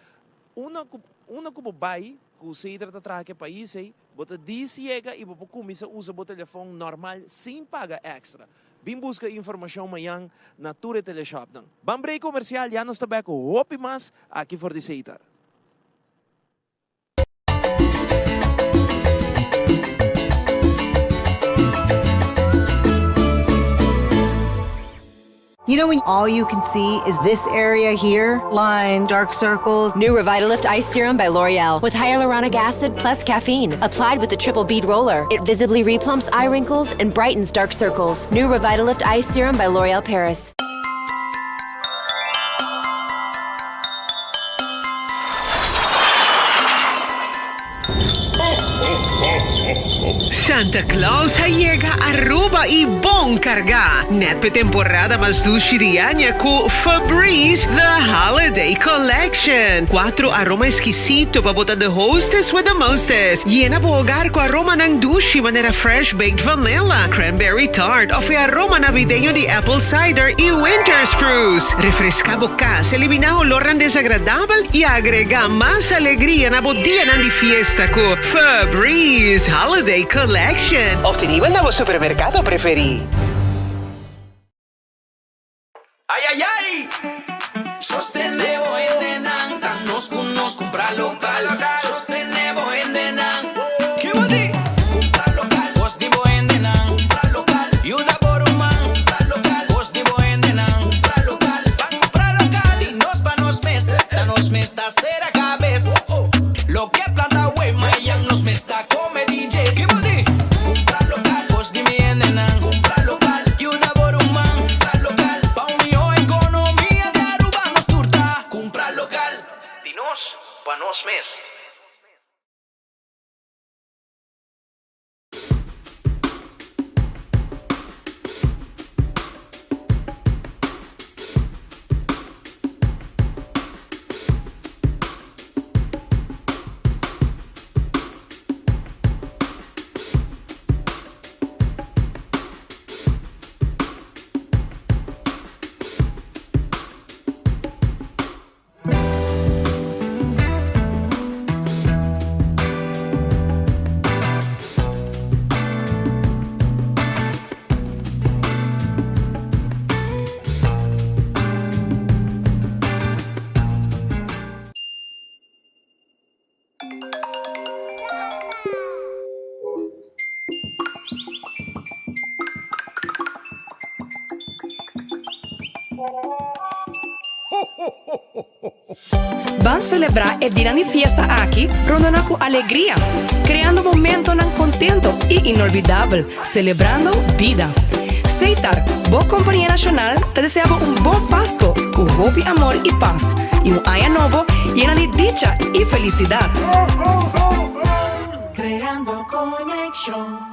unda ku unda ku bo bai ku Cedra ta traha ku e pais ei, bo ta dis yega i bo por kuminsá usa bo telefon normal sin paga èkstra. Bin buska informashon mañan na tur e teleshopnan. Ban break komersial, ya nos ta bèk ku hopi mas aki for di Cedar. You know when all you can see is this area here? Lines, dark circles. New Revitalift Ice Serum by L'Oreal with hyaluronic acid plus caffeine. Applied with the triple bead roller. It visibly replumps eye wrinkles and brightens dark circles. New Revitalift Ice Serum by L'Oreal Paris. Santa Claus a yega Aruba y bon carga! Net p'e temporada mas dushi di aña cu Febreze The Holiday Collection. Cuatro aroma exquisito pa bo ta the hostess with the mostest. Yena bo hogar cu aromanan dushi manera fresh baked vanilla, cranberry tart of e aroma navideño di apple cider y winter spruce. Refresca bo cas, eliminá olornan desagradabel y agregá mas alegria na bo dianan di fiesta cu Febreze Holiday Collection. Obtenibel na bo supermercado preferi. Ay ay ay! Sostene bo hendenan, ta nos ku nos kumpra lokal. Sostene bo hendenan. Ki bo di? Kumpra lokal. Kos di bo hendenan. Kumpra lokal. Yuda bo ruman. Kumpra lokal. Kos di bo hendenan. Kumpra lokal. Ban kumpra lokal. Di nos pa nos mes. Ta nos mes ta sera kabes. Loke planta awe, mayan nos mes ta kome DJ. Ki bo di? Kumpra lokal. Kos di mi hendenan. Kumpra lokal. Yuda bo ruman. Kumpra lokal. Pa un mihó ekonomia di Aruba nos tur ta kumpra lokal. Di nos pa nos mes. Ban selebrá e dianan di fiesta aki rondona ku alegria, kreando momentonan kontento i inolvidabel, selebrando bida. Setar, bo kompania nashonal, ta desea bo un bon Pasko ku hopi amor i pas, i un aña nobo yena di dicha i felisidat. Creando conexion.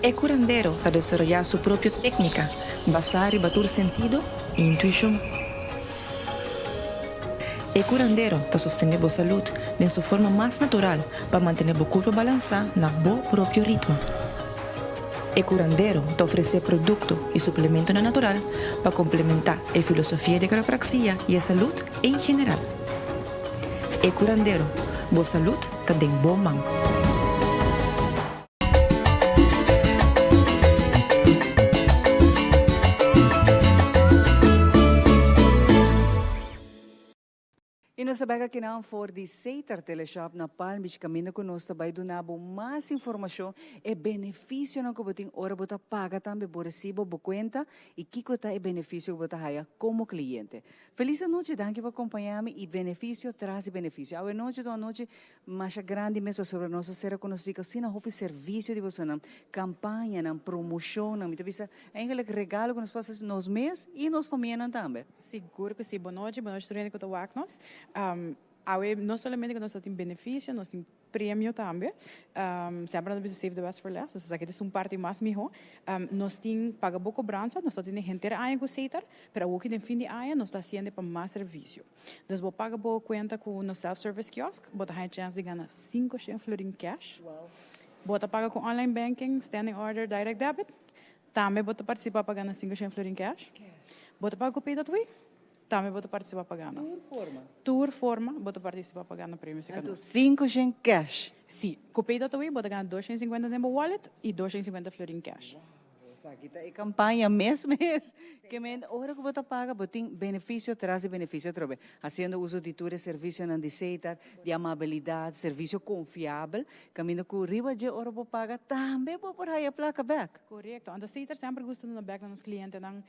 E curandero ta desaroyá su propio técnica basá riba tur sentido i intuishon. E curandero ta sostené bo salud den su forma mas natural pa mantené bo curpa balansá na bo propio ritmo. E curandero ta ofresé producto i suplementonan natural pa complementá e filosofia di quiropraxia i e salud en general. E curandero, bo salud ta den bo man. I nos ta bek akinan for di Setar Teleshop na Palm Beach kaminda ku nos ta bai duna bo mas informashon e benefisionan ku bo tin ora bo ta paga tambe bo resibo bo kuenta i kiko ta e benefisio ku bo ta haya komo kliente. Felis anochi, danki pa kompaña mi i benefisio tras di benefisio. Awe nochi ta un anochi Masha grandi mes pasobra nos a ser reconoci cu asina hopi servicio di bosonan, campañanan, promocionnan, mi ta bisa eigenlijk regalo cu nos por haci nos mes y nos famianan tambe. Sigur cu si. Bonochi, bonochi tur hende cu ta wak nos. Awe no solamente cu nos ta tin beneficio, nos tin premio tambe. Semper nos ta bisa save the best for last, nos ta sa cu es un parti mas miho. Nos tin paga bo cobransa, nos ta tene henter aña cu Setar, pero awoki den fin di aña nos ta haciende pa mas servicio. Dus bo paga bo kuenta ku nos self service kiosk, bo ta haña chèns di gana 500 florin cash. Bo ta paga ku online banking, standing order, direct debit. Tambe bo ta partisipá pa gana 500 florin cash. Bo ta paga ku Pay.we, tambe bo ta partisipá pa gana. Tur forma? Tur forma bo ta partisipá pa gana premio si Anto 500 cash? Si, ku Pay.we bo ta gana 250 den bo wallet i 250 florin cash. Esaki ta e campaña mes mes. Ke men ora ku bo ta paga bo tin beneficio tras di beneficio atrobe. Haciendo uso di tur e servicionan di Setar, di amabilidad, servicio confiabel, caminda cu riba dje ora bo paga tambe bo por haya placa bek. Corecto. Anto Setar semper gusta duna bek na nos clientenan.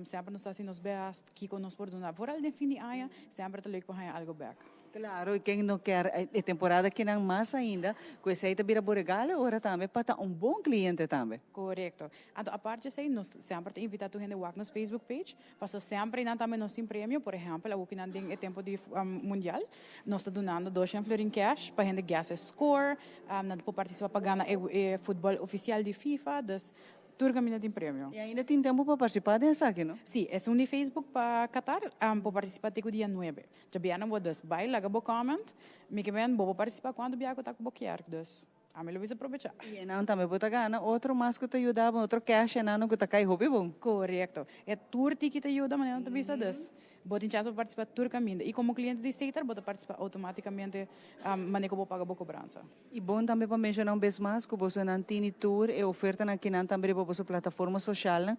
Semper nos ta haci nos best, kico nos por duna. Vooral den fin di aña, semper ta leuk pa haya algo bek. Claro, y ken no kier e temporada kinan mas ainda, cu esey ta bira bo regalo ora tambe pa ta un bon cliente tambe. Corecto. Anto aparte esey nos semper ta invita tur hende wak nos Facebook page, paso semper eynan tambe nos tin premio, por ehempel awor kinan den e tempo di mundial nos ta dunando doshen florin cash pa hende guess e score, nan por participa pa gana e futbol oficial di FIFA, dus Tur caminda tin premio. Y ainda tin tempo pa participa den esaki, no? Si, esun di Facebook pa Qatar por participa te cu dia nuebe. Djabièrnè bo dus bay laga bo comment. Mi ke men bo por participa cuanto bia cu ta cu bo kier, dus ami lo bisa probecha. Y enan tambe bo ta gana otro mas cu ta yuda bo, otro cash enan cu ta cay hopi bon. Corecto. E tur tiki ta yuda manera nan ta bisa, dus Bo tin chance pa participa tur caminda y como cliente di Setar bo ta participa automaticamente manera cu bo paga bo cobransa. Y bon tambe pa menciona un bes mas cu bosonan tini tur e ofertanan kinan tambe riba boso plataforma socialnan.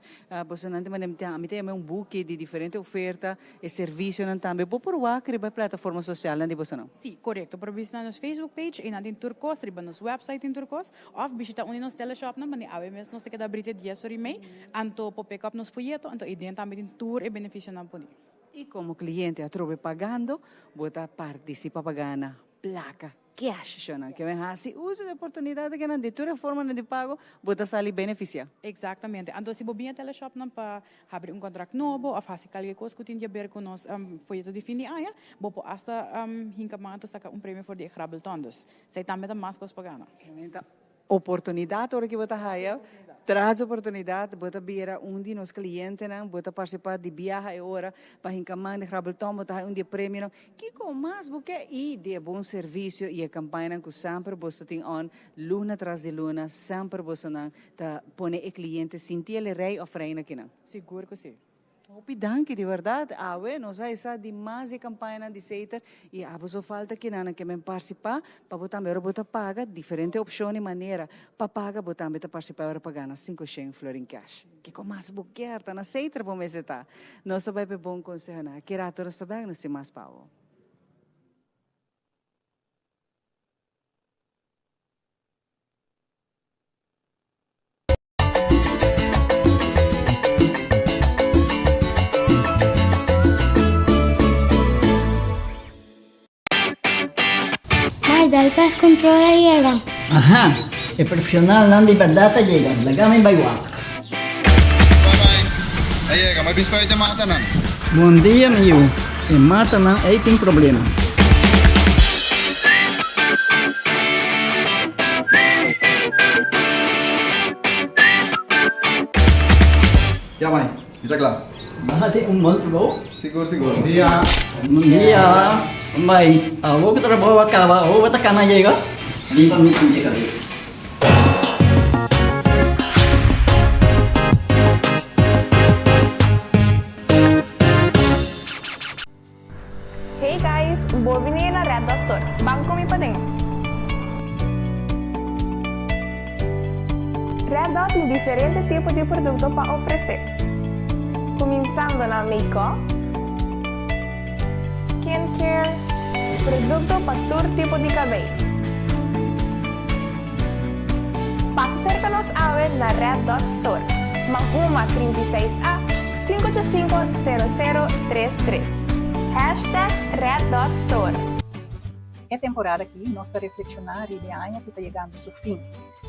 Bosonan tin manera mi ta yama un buki di diferente oferta, e servicionan tambe. Bo por wak riba e plataforma socialnan di bosonan? Si, corecto. Por bishita nos Facebook page, eynan tin tur cos, riba nos website tin tur cos. Of bishita un di nos teleshopnan, pasobra awe mes nos ta keda abri te dies ora i mei, anto por pick up nos foyeto, anto eiden tambe tin tur e beneficionan poni. Y como cliente atrobe pagando, bo ta participa pa gana placa cash, shownan. Ke men haci uso di oportunidad akinan di tur e formanan di pago, bo ta sali beneficia. Exactamente. Anto si bo bin e teleshopnan pa Habri un kontrakt nobo òf hasi kalke kos ku tin di aber ku nos foyeto di fin di aña, bo por asta hinka man anto saka un premio for di e grabbelton. Dus, esei tambe ta mas kos pa gana. Oportunidat ora ki bo ta haya, tras oportunidat bo ta bira un di nos klientenan, bo ta partisipá di biaha e ora pa hinka man di grabbelton, bo ta haya un di e premionan. Kiko mas bo ke? I di e bon servisio i e kampañanan ku semper boso tin on luna tras di luna, semper bosonan Ta pone e cliente sinti el e rey of reina kinan? Sigur cu si. Hopi danki di berdad. Awe nos a esa di mas di e campañanan di Seter y abo so falta kinanan ke men parcipa pa bo tambe ora bo ta paga diferente opcion y manera pa paga bo tambe ta parcipa ora pa gana 500 florin cash. Kico mas bo kier? Ta na Seter bo mester ta. Nos ta bay pa e bon consehonan. Aki rato nos ta bek nos tin mas pa bo. Mai, dal pest control a yega. Aha, e profesionalnan di berdad a yega. Laga mi bai wak. A yega, ma bispa e matanan. Bon dia mi yu, e matanan ei tin problema. Ya mai, mi ta kla. Baha tin un bon trabou. Sigur sigur. Bon dia. Bon dia. Mai, awor ku trabou a kaba, awor bo ta kana yega? Riba mi pinche kabes. Hey guys, bo bini na Red Dot Store. Ban cu mi paden. Red Dot tin diferente tipo di producto pa ofrece. Cuminsando na make-up, skincare, producto pa tur tipo di cabey. Pasa cerca nos awe na Red Dot Store, Mahuma 36 A, 585 0033. Hashtag Red Dot Store. E temporada aki nos ta reflekshoná riba e aña ku ta yegando su fin.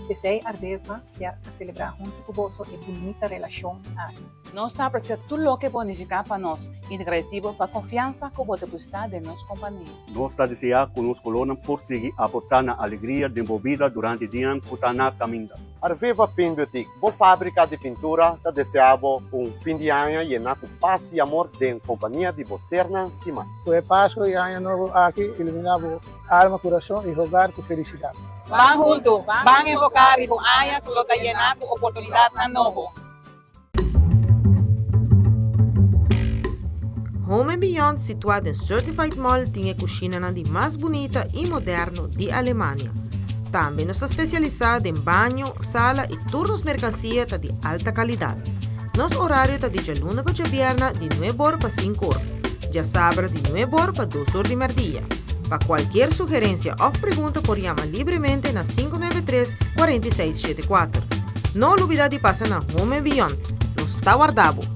P'esei Ardeva kier a selebrá huntu ku boso e bunita relashon aki. Nos ta apresia tur loke bo a nifiká pa nos i ta gradisí bo pa konfiansa ku bo depositá den nos kompania. Nos ta deseá ku nos kolónan por sigui aportá na alegria den bo bida durante dianan ku ta na kaminda. Arveva Paint Boutique, bo fábrika di pintura, ta deseá bo un fin di aña yená ku pas i amor den kompania di bo sernan stimá. Ku e Pasku i Aña Nobo aki iluminá bo alma, kurason i hogar ku felisidat. Ban huntu, ban enfoká riba un aña ku lo ta yená ku oportunidatnan nobo. Home and Beyond situá den Certified Mall tin e kushinanan di mas bunita i moderno di Alemania. Tambe nos ta spesialisá den baño, sala i tur nos merkansia ta di alta kalidat. Nos orario ta di djaluna pa djabièrna di nueb'or pa sink'or, djasabra di nueb'or pa dos'or di mèrdia. Pa kualkier sugerensia òf pregunta por yama libremente na 593 46 74. No lubidá di pasa na Home Beyond. Nos ta warda bo!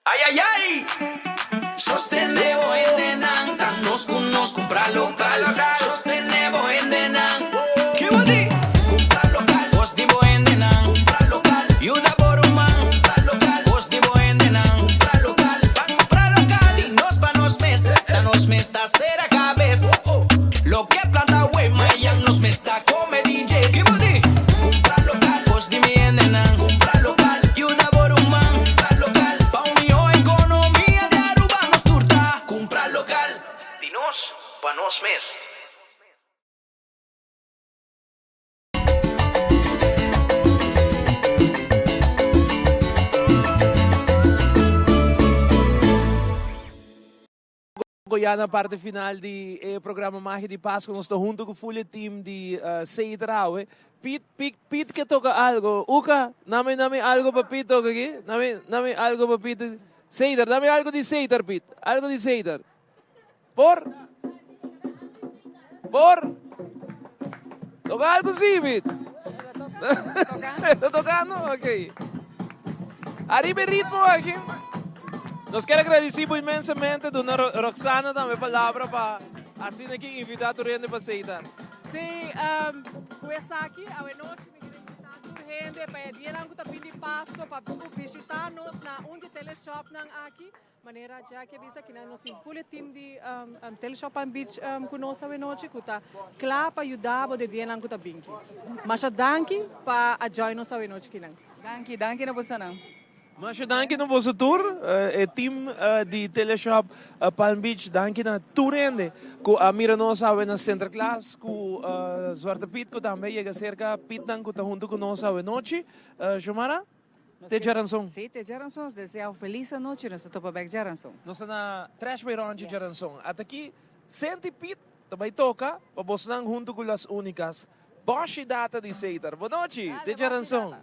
Ay ay ay! Sostené bo hendenan, ta nos ku nos kumpra lokal. Sostené bo hendenan. Ki bo di? Kumpra lokal. Kos di bo hendenan. Kumpra lokal. Yuda bo ruman. Kumpra lokal. Kos di bo hendenan. Kumpra lokal. Ban kumpra lokal. Di nos pa nos mes. Ta nos mes ta sera kabes. Loke planta awe, mayan nos mes ta kome DJ. Ki bo di? Kumpra lokal. Kos di mi hendenan. Kumpra lokal. Yuda bo ruman. Kumpra lokal. Pa un mihó ekonomia di Aruba nos tur ta kumpra lokal. Di nos pa nos mes. Ya na parte final di e programa Magia di Pasco nos ta hunto cu full e team di Seiter awe. Piet, Piet, Piet ke toca algo. Uka, nami, nami algo pa Piet toca aki. Nami, nami algo pa Piet. Seiter, nami algo di Seiter, Piet. Algo di Seiter. Por? Por? Toca algo si, Piet. Está tocando? Ok. Ariba e ritmo aki. Nos kier agradeci bo inmensamente, duna Roxana tambe palabra pa asina aki invita tur hende pa Seitar. Si, cu esaki awe nochi mi kier invita tur hende pa e dianan cu ta bin di Pasco pa bishita nos na un di teleshopnan aki. Manera Jackie a bisa kinan nos tin full e team di Teleshop Palm Beach cu nos awe nochi cu ta cla pa yuda bo den dianan cu ta binki. Masha danki pa a join nos awe nochi kinan. Danki, danki na bosonan. Masha danki na boso tur, e team di Teleshop Palm Beach. Danki na tur hende cu a mira nos awe na Sinterklaas cu Zwarte Piet cu tambe a yega cerca Pietnan cu ta hunto cu nos awe nochi. Xiomara? Te djaranson. Sí, te djaranson. Nos desea un felis anochi. Nos ta topa bek djaranson. Nos ta na Trash by Ronchi djaranson. Ata aki Senti Piet ta bai toka pa bosnan huntu ku Las Únicas. Boshi data di Seitar. Bon nochi. Te djaranson.